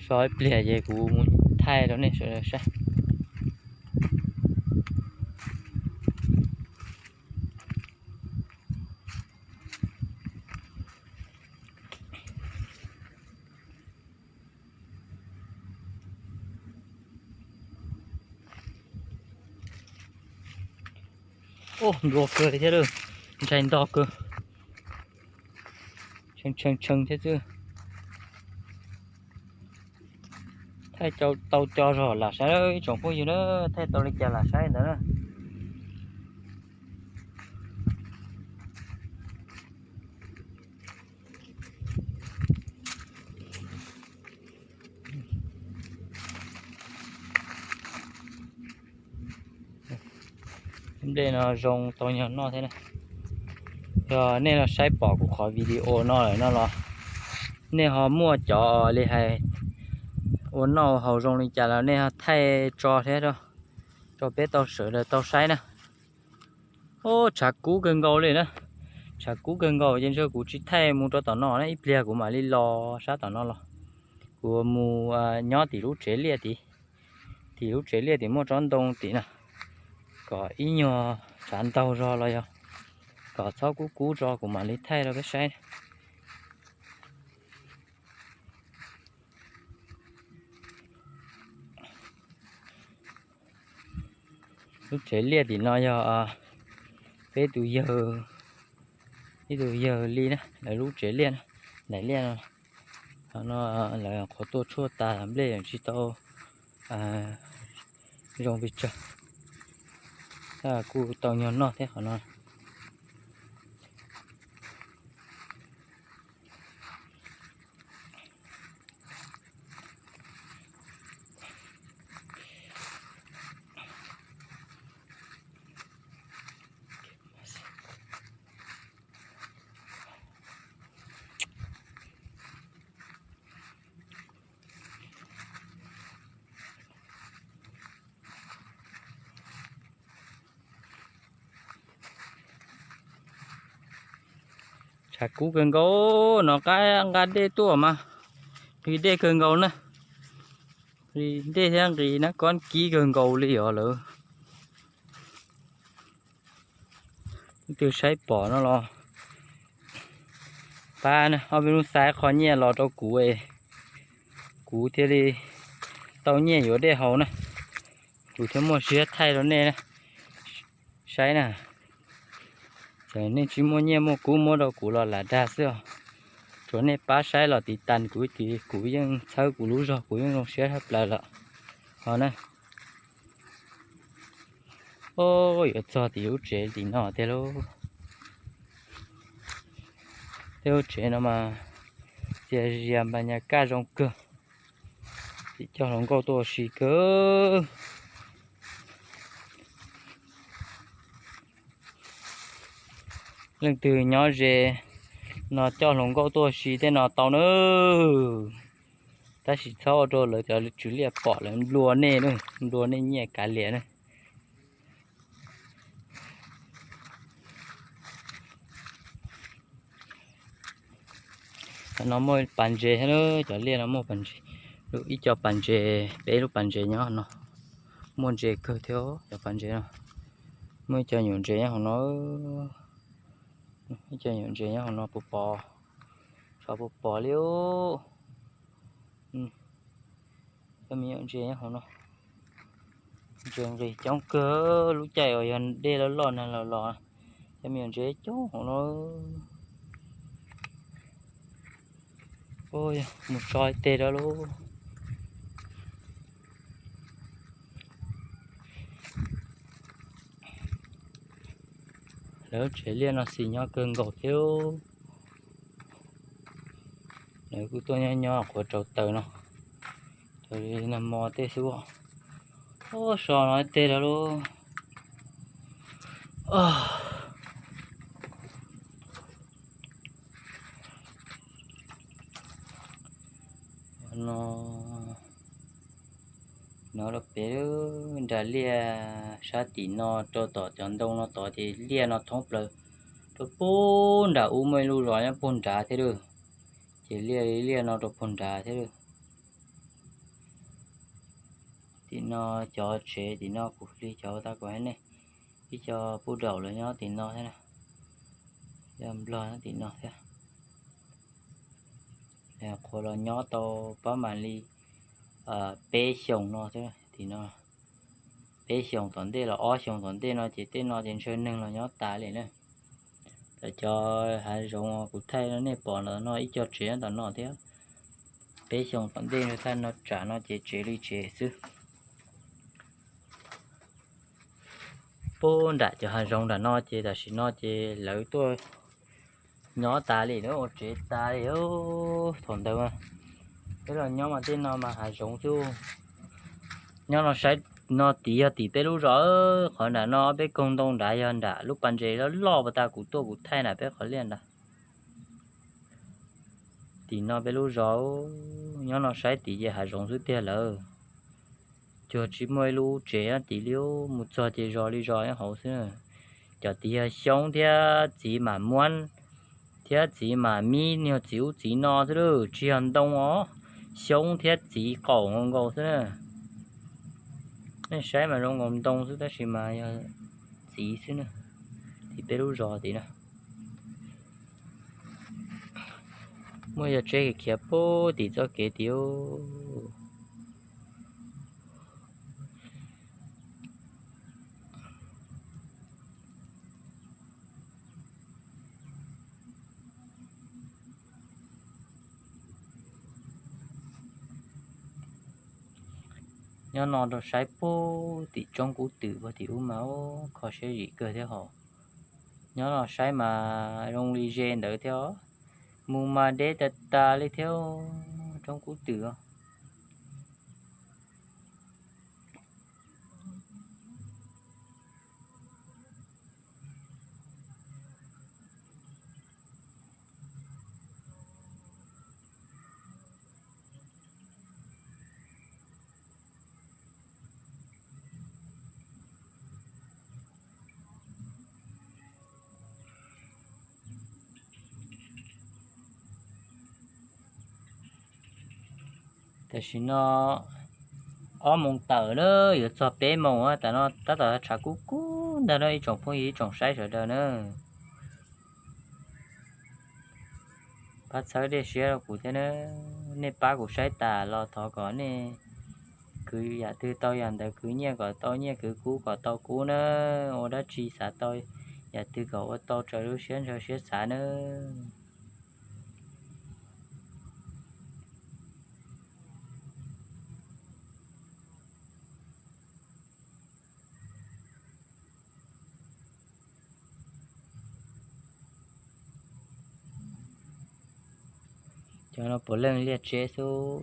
So ib pliag ces kuv mus thaij rau nej sawv daws saib. Ub, nplua kawg li thiab, ntshai nto kawg, tshee tshee tshee thiab xwb. Thaij tau co zog lam saib ib tsoom phooj ywg na, thaij tau li cas lam saib ntawd na. Nplej no zoo tau nyog noj thiab na. Yog nej los saib pom kuv qhov video no lawm no los nej ho muaj cov li hais ua noj haus zoo li cas los nej ho thaij tso thiab rau peb tau sawv daws tau saib na. Ub, tshav kub kawg nkaus li na. Tshav kub kawg nkaus ces ntshe kuv tsis thaij mus rau tom no na, ib pliag kuv mam li los sab tom no los. Kuv mus nyob tim lub tsev liaj tid, tim lub tsev liaj tim muaj tsob ntoo tim na, kom ib nyuag tshav ntaug zog los yog kom txhob kub kub tso kuv mam li thaij rau peb saib. Lub tsev liaj tim no yog peb tus yawg, ib tug yawg li na, lawv lub tsev liaj na, daim liaj no. Qhov no lawv qhuav tuaj tshuaj tas nplej tsis tau zoo pes tsawg, tab kuj tau nyuag noj thiab qhov no. Tshav kub kawg nkaus, nov qab nqa dej tuaj mas nqis dej kawg nkaus na. Nqis dej thiab nqis nab kob kib kawg nkaus li os lawm. Leej twg saib pom no los pab na, ob peb hnub xa qho nyiaj los rau kuv es kuv thiaj li tau nyiaj yuav dej haus na. Kuv thiaj muaj siab thaij rau nej saib na. Txawm nej tsis muaj nyiaj muaj kub muab rau kuv los lam dag xwb os. Tsuas nej pab saib los tiv tas kuv ces kuv yeej txhawb kuv lub zog kuv yeej zoo siab tshaj plaws lawm ho na. Yuav txog tim lub tsev tim no tiag lauj. Tej lub tsev no mas txias zias npas nyas kaj zoo kawg. Tim coj hluas nkauj tuaj ua si kawg. Leej twg nyob ze no coj hluas nkauj tuaj ua si tej no tau na. Tab sis txhob ua rau lawv cov tswv liaj pom lawv nplua nej, nplua nej nyiaj kav liam na. No muaj pas ntses thiab, cov liaj no muaj pas ntses, ib co pas ntses, peb lub pas ntses nyob no. Muaj ntses kawg thiab cov pas ntses no. Muaj ib co nyuam ntses nyob hauv no. Ib co nyuam ntses nyob hauv no puas pom? Tsis pom li. Cov me nyuam ntses nyob hauv no, ntses nqis coob kawg, lub caij uas yog dej loj loj nag los los, cov me nyuam ntses coob hauv no. Mus tso ib teg rau lauj. Lawv tsev liaj no xis nyob kawg nkaus thiab. Lawv kuj tuaj nyob nyob qhuav rau taws no, taws nag hmo tej xwb. Ub, so no ib teg rau lauj. No, no rau pem nram liaj sab tim no rau tom cov ntoo no tod ces liaj no thoob plaws rau puag nram ub, muaj ib lub zos nyob puag nrad thiab lauj. Ces liaj liaj no rau puag nrad thiab lauj. Tim no cov tsev tim no kuv hli cov tau kuv hais nej, ib co puj daum lawv nyob tim no thiab na, yog nplog nyob tim no thiab. Qhuav los nyob tau pab mam li peb xyoos no thiab tim no. Peb xyoos tom ntej los ob xyoos tom ntej no ces tej no ces ntshe neeg los nyob tas li na. Tam cov hav zoov kuv thaij nej pom ntawm no ib co tsev nyob tom no thiab. Peb xyoos tom ntej ntshe thaj no tsam no ces tsev li tsev xwb. Puag nram cov hav zoov nram no ces tam sim no ces lawv tuaj nyob tas li, lawv ua tsev tas li. Thaum ntawd peb los nyob mas tej no mas hav zoov xwb. Nyob no saib no tid yog tim peb lub zos, qhov nram no peb koog ntoo nrad yog nram lub pas ntses loj loj pas tas kuv tuaj kuv thaij nram peb qhov liaj ntag. Tim no peb lub zos, nyob no saib tid ces hav zoov xwb tiag lawm. Cuag tsis muaj ib lub tsev nyob tid li, mus txog ces zos li zos nyob hauv xwb. Cov tid yog xyoob thiab txiv mam muab thiab txiv mam mib, niag txiv ub txiv no xwb lauj, tsis yog ntoo os. Xyoob thiab txiv qaum nkaus nkaus xwb na. Nej saib mas zoo nkaus ntoo xwb tab sis mas yog txiv xwb na. Tim peb lub zos tid na. Muaj yog tsheb khiav puag tim txoj kev tid. Nyob no rau saib puag tim roob kub twm puag tim ub mas ub, kho siab zim kawg thiab hos. Nyob no saib mas zoo li ze ntawd thiab, mus mas deb tas tas li thiab, roob kub twm. Tam sim no ob moos tawm na, yuav txog peb moos, tam no tab tom tshav kub kub ntag no ib tsoom phooj ywg ib tsoom saib sawv daws na. pab txhawb dej siab rau kuv thiab na. Nej pab kuv saib tas los thov kom nej kwv yam twg tau yam ntawd kwv nyiaj kom tau nyiaj, kwv kub kom tau kub na. Ua dab tsi xav tau yam twg kom ua tau raws lub siab ntshaw siab xav na. Cov no puav leej liaj tseb xwb,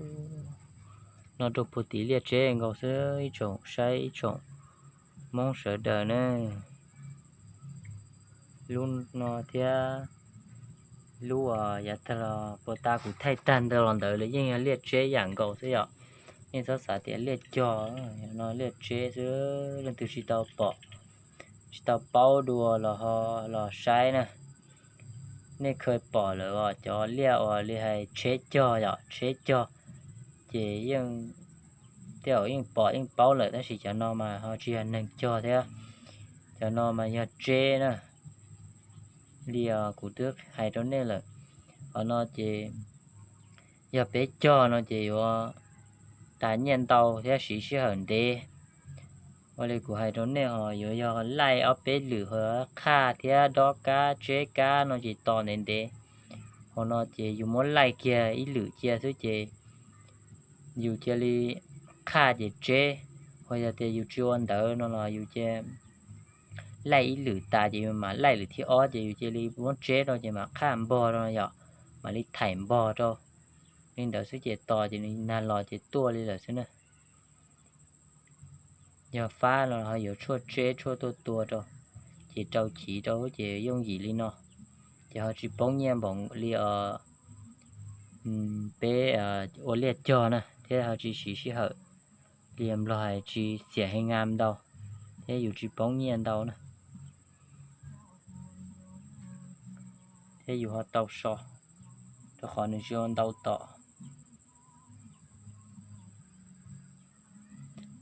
no rau puag tim liaj tseb nkaus xwb ib tsoom saib ib tsoom Hmoob sawv daws na. Lub no thiab lub uas yav tag los puag ta kuv thaij tag ntawd los ntawd los yeej yog liaj tseb yam nkaus xwb yom. Nej txhob xav tias liaj cog, no liaj tseb xwb, leej twg tsis tau pom, tsis tau paub dua los ho los saib na. Nej khaws pom lawm os, cov liaj uas li hais tsheb cog yom, tsheb cog ces yeej, tej zaum yeej pom yeej paub lawm, tab sis cov no mas ho tsis yog neeg cog thiab, cov no mas yog tseb na. Li kuv twb hais rau nej lawm, qhov no ces yog peb cog no ces yuav tas nyiaj ntau thiab siv sij hawm ntev. Ua li kuv hais rau nej ho yuav yog laij ob peb lwm ho qhaj thiab dob kab tseb kab no ces tos ntev ntev. Hauv no ces yus muab laij kiag ib lwm cia xwb ces yus cia li qhaj ces tseb. Ho yog tias yus tsis ua ntawd no los yus cia laij ib lwm tas ces yus mam laij lwm thib ob ces yus cia li muab tseb rau ces mam qhaj npog rau yom, mam li thaim npog rau. Li ntawd xwb ces tos ces nag los ces tuaj li lawm xwb na. Yog fab los ho yuav tshuaj tseb tshuaj tuaj tua rau, ces rau chiv rau ces yooj yim li no, ces ho tsis poob nyiaj npaum li os peb ua liaj cog na, thiab ho tsis siv sij hawm li nplog hais tsis xiam heev ntau, thiab yus tsis poob nyiaj ntau na, thiab yus ho tau so, rau qhov nws tsis ua ntau tom.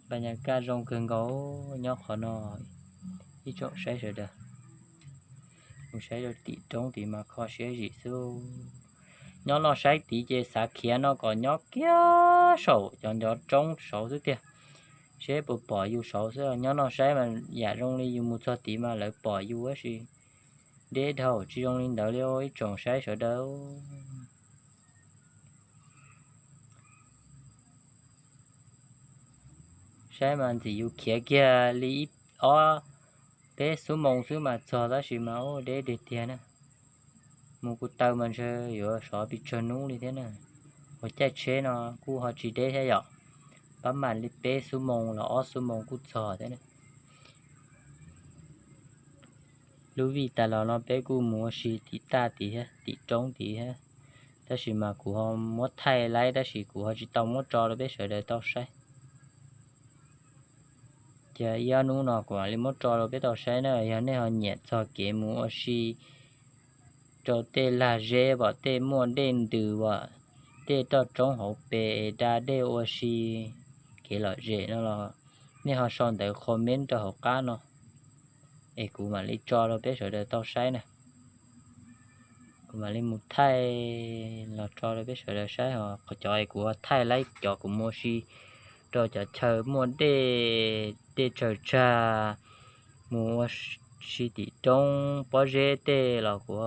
Npa nyas kaj zoo kawg nkaus nyob qhov no, ib tsoom saib sawv daws. Mus saib rau tim roob tid mas kho siab zim xwb. Nyob no saib tid ces xav khiav no kom nyob kiag saum cov ncov roob saud xwb tiag, seb puas pom yus saud xwb. Nyob no saib mas yam zoo li yus mus txog tid mas lawv pom yus tab sis deb dhau, tsis zoo li ntawd li ib tsoom saib sawv daws. Saib mas ntxim yus khiav kiag li ib ob peb xuab moos xwb mas txog, tab sis mas ua deb tiag tiag na. Mus kuv taw mas ntshe yuav sov pes tsawg hnub li thiab na. Ua caij tsheb no kuj ho tsis deb thiab yom, pab mam li peb xuab moos los ob xuab moos kuj txog thiab na. Lub vij tas los no peb kuj mus ua si tim taj tid thiab tim roob tid thiab, tab sis mas kuv ho muab thaij laib tab sis kuv ho tsis tau muab tso rau peb sawv daws tau saib. Ces ib ob hnub no kuv mam li muab tso rau peb tau saib na. Yog nej ho nyiam txog kev mus ua si rau tej lag zeb pom tej muaj dej ntws pom tej toj roob hauv pes es da dej ua si kev lom zem no los nej ho sau ntawv comment rau hauv qab no es kuv mam li tso rau peb sawv daws tau saib na. Kuv mam li mus thaij los tso rau peb sawv daws saib, ho cov es kuv thaij laib cov kuv mus ua si rau cov chaw muaj dej, dej tsaws tsag, mus ua si tim roob pob zeb tej los kuv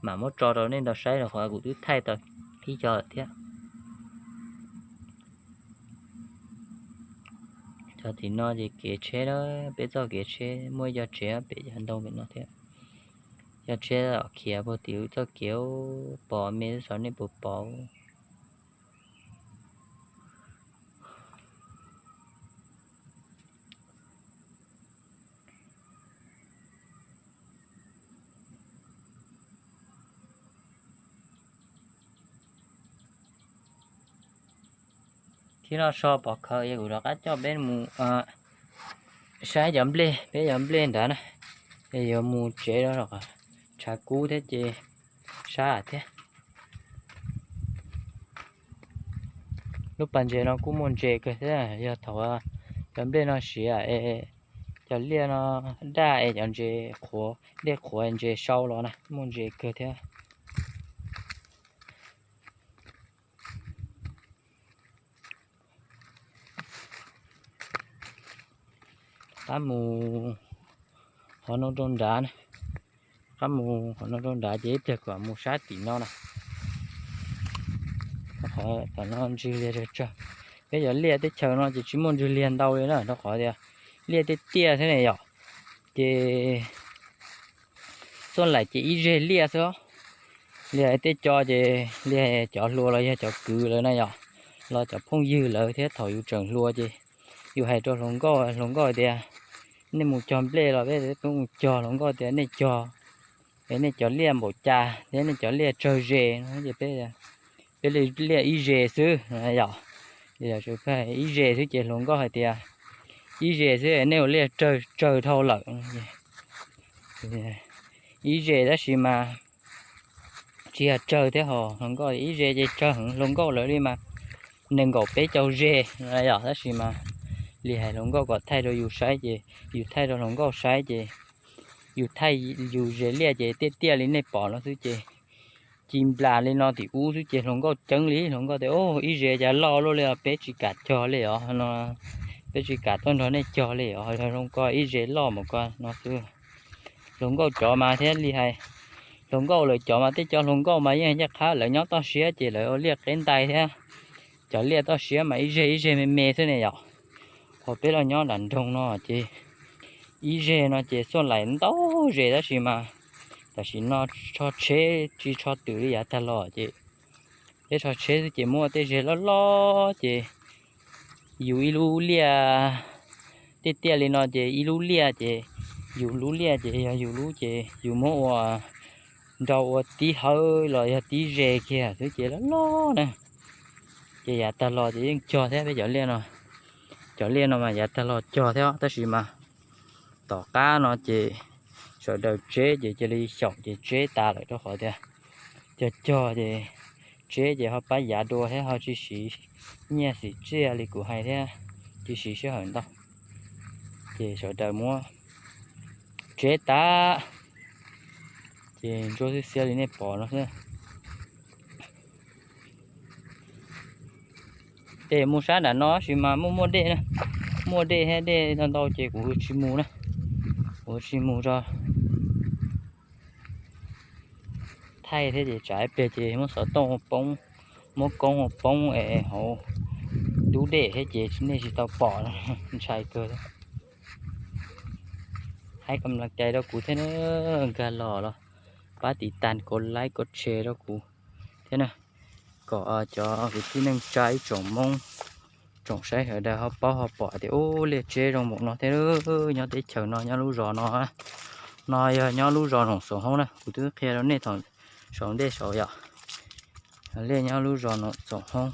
mam muab tso rau nej nrog saib rau qhov kuv twb thaij tau ib co lawm thiab. Cov tim no ces kev tsheb na, peb txoj kev tsheb muaj ib co tsev pem cov ntoo pem no thiab. Cov tsheb khiav puag tim txoj kev pom me xwb nej puas pom. Thib no so pov khawv es kuv rov qab coj peb mus saib cov nplej, peb cov nplej ntawd na, es yuav mus tsev rau tshav kub thiab ces sab thiab. Lub pas ntses no kuj muaj ntses kawg thiab, yog thaum cov nplej no siav es cov liaj no daj es cov ntses qhuav, dej qhuav ntses sau los na, muaj ntses kawg thiab. Qab mus qhov no rau nrad, qab mus qhov no rau nrad ces ib pliag kom mus sab tim no na. Qhov no ntswg liag tsawg tsawg. Peb cov liaj teb chaws no ces tsis muaj ntswg liag ntau li na, rau qhov tias liaj tiaj tiaj thiab ne yom. Ces xuaj laim ces ib zeg liaj xwb. Liaj tej co ces liaj cov hluas los yog cov kwv lawv na yom, los cov phooj ywg lawv thiab thaum yus tseem hluas ces yus hais rau hluas nkauj, hluas nkauj tias nej mus cog nplej los peb peb mus cog, hluas nkauj tias nej cog, es nej cov liaj npaum cas thiab nej cov liaj tsawg ze no ces peb, peb li liaj ib ze xwb yom. Ib ze xwb ces hluas nkauj hais tias ib ze xwb nej ua liaj tsawg dhau lawm. Ib ze tab sis mas tsis yog tsawg thiab ho hluas nkauj ib ze ces tsawg heev, hluas nkauj lawv li mas nees nkaum peb caug ze yom, tab sis mas li hais hluas nkauj kom thaij rau yus saib ces yus thaij rau hluas nkauj saib ces yus thaij yus ze liaj ces tiaj tiaj li nej pom no xwb ces ci nplas li no tim ub xwb ces hluas nkauj ceeb li, hluas nkauj tias ib ze cas loj luaj li os, peb tsis kam cog li os no, peb tsis kam tuaj nrog nej cog li os, hluas nkauj ib ze loj mus ko no xwb. Hluas nkauj cov mas thiab li hais, hluas nkauj lawv cov mas tej cov hluas nkauj mas yeej ncaj qha lawv nyob toj siab ces lawv ua liaj qeb ntais thiab, cov liaj toj siab mas ib zeg ib zeg me me xwb ne yom. Ho peb los nyob nram nroog no ces ib zeg no ces xuaj laim ntau ze tab sis mas tam sim no tsho tsheb tsis tsho twm li yav tag los ces peb tsho tsheb xwb ces muaj tej zeg loj loj ces yus ib lub liaj tiaj tiaj li no ces ib lub liaj ces yus lub liaj ces yog yus lub ces yus muab ua nrau ua tib hawv los yog tib ze kiag xwb ces loj loj na. Ces yav tag los ces yeej cog thiab peb cov liaj no. Cov liaj no mas yav tag los cog thiab tab sis mas tom qab no ces sawv daws tseb ces cia li xyaum ces tseb tas lawm rau qhov tias cog cog ces tseb ces ho pab yav dua thiab ho tsis siv nyiaj xim tsiaj li kuv hais thiab tsis siv sij hawm ntau. Ces sawv daws muab tseb tas ces ntsuab xiab xiab li nej pom no xwb. Ces mus sab nram no tab sis mas muaj muaj dej na, muaj dej thiab dej ntau ntau ces kuv tsis mus na, kuv tsis mus tso. Thaij thiab ces tsam ib pliag ces muab xov tooj poob, muab koob poob es hauv ntub dej thiab ces nej tsis tau pom, ntshai kawg. Hais kom las kais rau kuv thiab na, nkag los los pab tiv tas kov like kov share rau kuv thiab na, kom cov kwv tij neej tsa ib tsoom Hmoob tsoom saib sawv daws ho paub ho pom tias ub liaj tseb zoo npaum no thiab nyob teb chaws no nyob lub zos no. No yog nyob lub zos Noom Xoom Hoob na, kuv twb qhia rau nej thaum saum ntej saud yom. Liaj nyob lub zos Noom Xoom Hoob.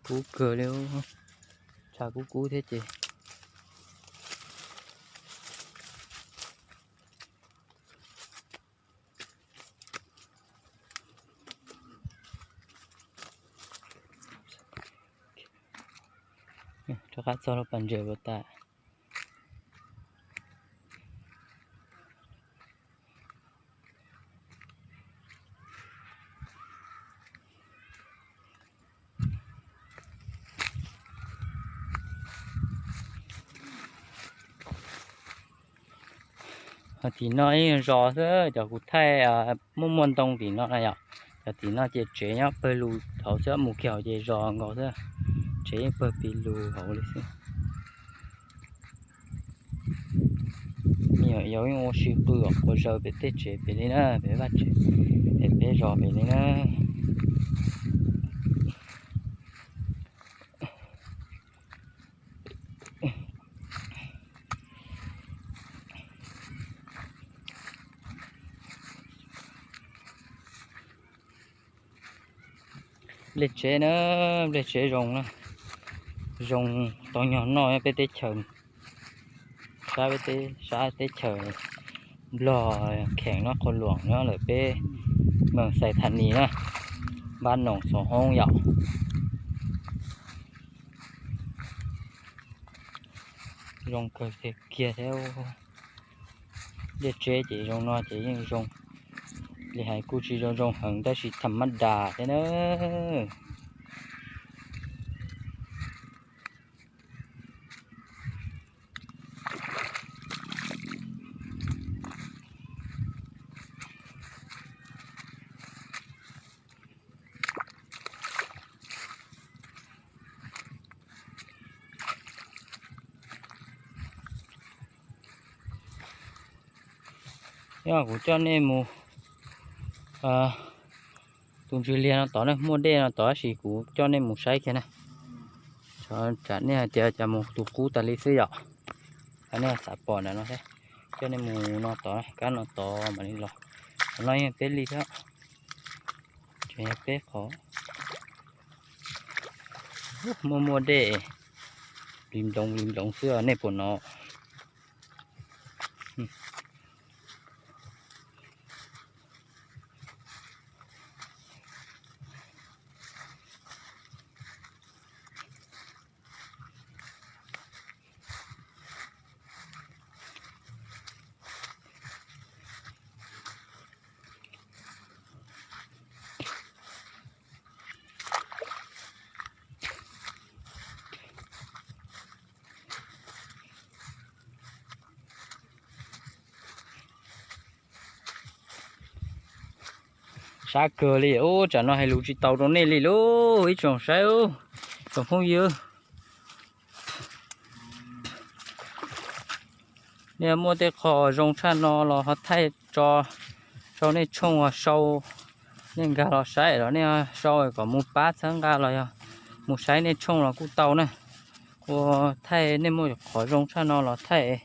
Kub kawg li, tshav kub kub thiab ces. Rov qab txog lub pas ntses puas tas. Tim no ib zos xwb, cov kuv thaij muaj muaj ntoo tim no na yom. Cov tim no ces tsev nyob pawg lug hauv xwb, mus kiag hauv ces zos nkaus xwb, tsev yeej pawg pis lug hauv li xwb. Me nyuam yaus yeej ua si qw quas zaws pem tej tsev pem li na, pem vaj tsev, pem peb zos pem li na. Nplej tsev na, nplej tsev zoo na, zoo tau nyog noj peb teb chaws, sab peb teb, sab teb chaws Nplog kheem no, qhua luam nyob lawm peb moos Xais Thas Nis na, npab Noom Xoom Hoob yom. Zoo kawg kiag thiab. Liaj tseb ces zoo no ces yeej zoo li hais kuj tsis zoo zoo heev tab sis tham mab das thiab na. Yog kuv coj nej mus tus ntsws liag no tod na, muaj dej no tod tab sis kuv coj nej mus saib kiag na. Tsam nej hais tias cas mus tus qub tas li xwb yom. Nej xav pom ntawm no thiab, coj nej mus no tod, kab no tod mam li los. Qhov no yog peb li thiab, tseem yog peb qhov. Muaj muaj dej, plis nploov plis nploov xwb nej puas hnov. Sab kawg li ub, tsam no hais lus tsis tau rau nej li lauj ib tsoom saib, tsoom phooj ywg. Nej muaj tej qho zoo tshaj no los ho thaij tso rau nej tshooj sau, nej nkag los saib los nej sau kom mus pab txhawb nqa los yog mus saib nej tshooj los kuj tau na. Ua thaij nej muaj qhov zoo tshaj no los thaij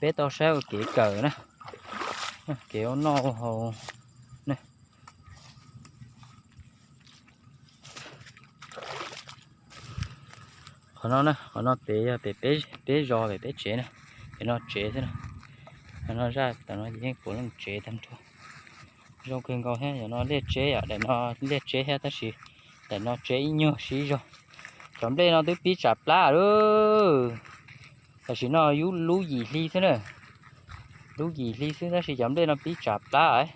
peb tau saib ua kev kawm na, kev ua noj ua haus. Qhov no na, qhov no pem yog pem peb zos pem peb tsev na, pem no tsev xwb na. Qhov no zaj tom no ces yeej puav leej tsev tag nrho. Zoo kawg nkaus thiab, yog no liaj tseb yom, daim no liaj tseb thiab tab sis daim no tseb ib nyuag siv zog. Cov nplej no twb pib tsam plab lawm. Tam sim no yub lub yim hli xwb na, lub yim hli xwb tab sis cov nplej no pib tsam plab.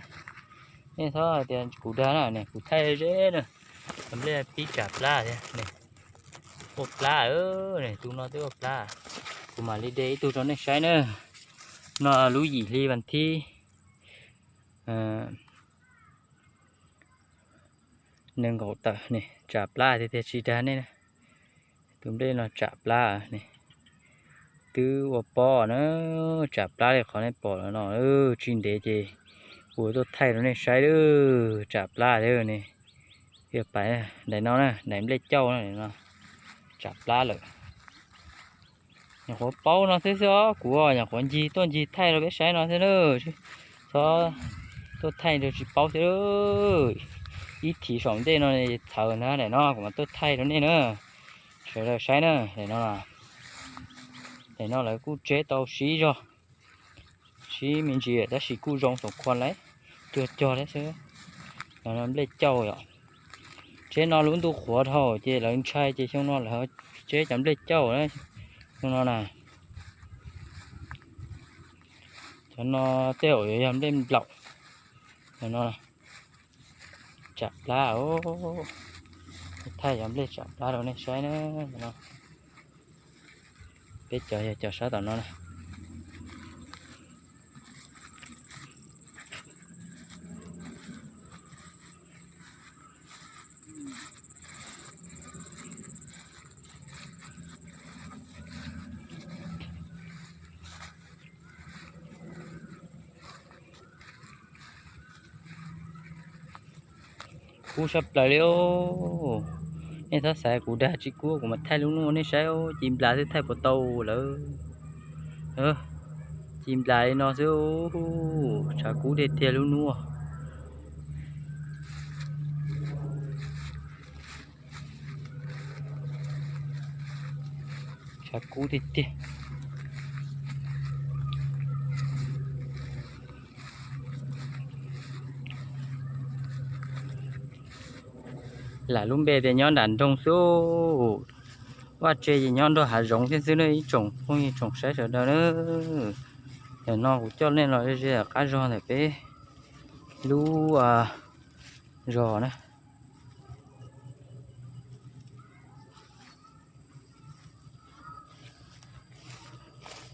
Nej txhob hais tias kuv dag na, kuv thaij ze na, cov nplej pib tsam plab thiab. Ua plab, tus no twb ua plab. Kuv mam li de ib tug rau nej saib na. No lub yim hli vas thib nees nkaum tawm ne, tsam plab tiag tiag tsis dag nej na. Tus nplej no tsam plab ne, twb ua pob na, tsam plab li qhov nej pom no, tsis ntev ces kuv tuaj thaij rau nej saib, tsam plab thiab ne. Daim no na, daim nplej cauj no, tsam plab lawm. Nyuam qhuav paub no xwb xwb os, kuv nyuam qhuav ncig tuaj ncig thaij rau peb saib no xwb na. Txhob tuaj thaij rau tsis paub xwb. Ib thim saum ntej no txhawv ntag, daim no kuv mam tuaj thaij rau nej na. Sawv daws saib na, daim no, daim no lawv kuj tseb tau sib zog, sib me ntsis tab sis kuj zoo saum khuas lawm, cuag cog thiab xwb. Nplej cauj yom. Tseb no lub ntuj qhuav dhau ces lawv ntshai ces xyoo no lawv tseb cov nplej cauj na. Xyoo no na, cov no tej zaum yuav yog nplej nplaum. No tsam plab, thaij cov nplej tsam plab rau nej saib na. Peb cov yog cov sab tom no na. Kub sab plaws li os. Nej txhob xav kuv dag tsis kub, kuv mam thaij lub hnub nej saib, ci nplas xwb thaij puas tau lawm. Ci nplas li no xwb, tshav kub tiag tiag lub hnub. Tshav kub tiag tiag. Lam lub npe tias nyob nram nroog xwb, vaj tse ces nyob nrog hav zoov thiab xwb na ib tsoom phooj ywg tsoom saib sawv daws na. Ntawm no kuv coj nej los ze qab zog ntawm peb lub zos na.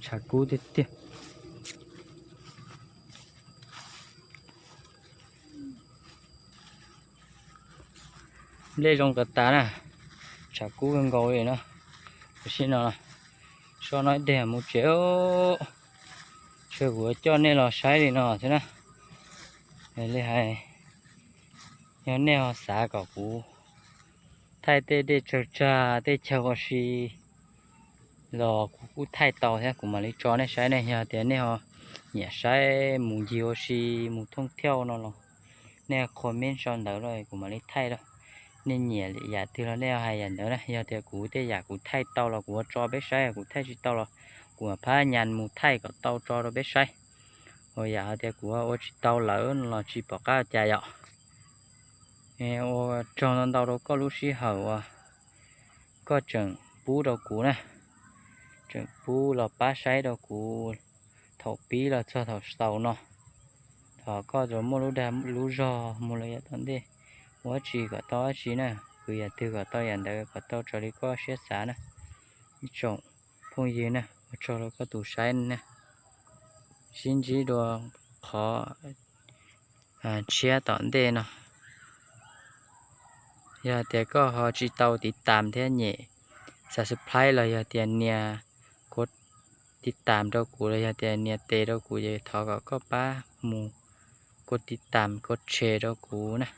Tshav kub tiag tiag. Nplej zoo tas tas na, tshav kub kawg nkaus li no. Tam sim no so no ib teg mus tsev, tshuav kuv coj nej los saib li no xwb na. Li hais, yog nej ho xav kom kuv thaij tej dej tsawg tsag tej chaw ua si los kuv kuj thaij tau thiab, kuv mam li tso nej saib ne. Yog tias nej ho nyiam saib mus ncig ua si, mus thooj thiauj no los nej comment sau ntawv los kuv mam li thaij rau. Nej nyiam yam twg los nej hais yam ntawd na. Yog tias kuv tej yam kuv thaij tau los kuv ua tso peb saib, kuv thaij tsis tau los kuv mam phab nyas mus thaij kom tau tso rau peb saib. Uas yam hais tias kuv ua tsis tau lawm no los tsis pom qab cas yom. Ua tsaug ntau ntau rau koj lub sij hawm uas koj tseem pub rau kuv na, tseem pub los pab saib rau kuv thaum pib los txog thaum xaus no. Thov koj tsuas muaj lub dag lub zog mus los yav tom ntej, ua dab tsi kom tau dab tsi na, khwv yam twg kom tau yam ntawd, kom tau raws li koj siab xav na. Ib tsoom phooj ywg na, ua tsaug rau koj tus saib na. Sib ntsib dua qhov tshiab tom ntej no. Yog tias koj ho tsis tau tiv tam thiab nyem subscribe los yog tias nias kov tiv tam rau kuv los yog tias nias tes rau kuv ces thov kom koj pab mus kov tiv tam kov tshe rau kuv na.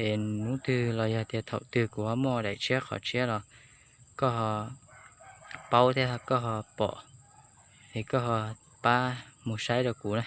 Es hnub twg los yog tias thaum twg kuv ho muaj daim tshiab qhov tshiab los koj ho paub thiab koj ho pom, es koj ho pab mus saib rau kuv na.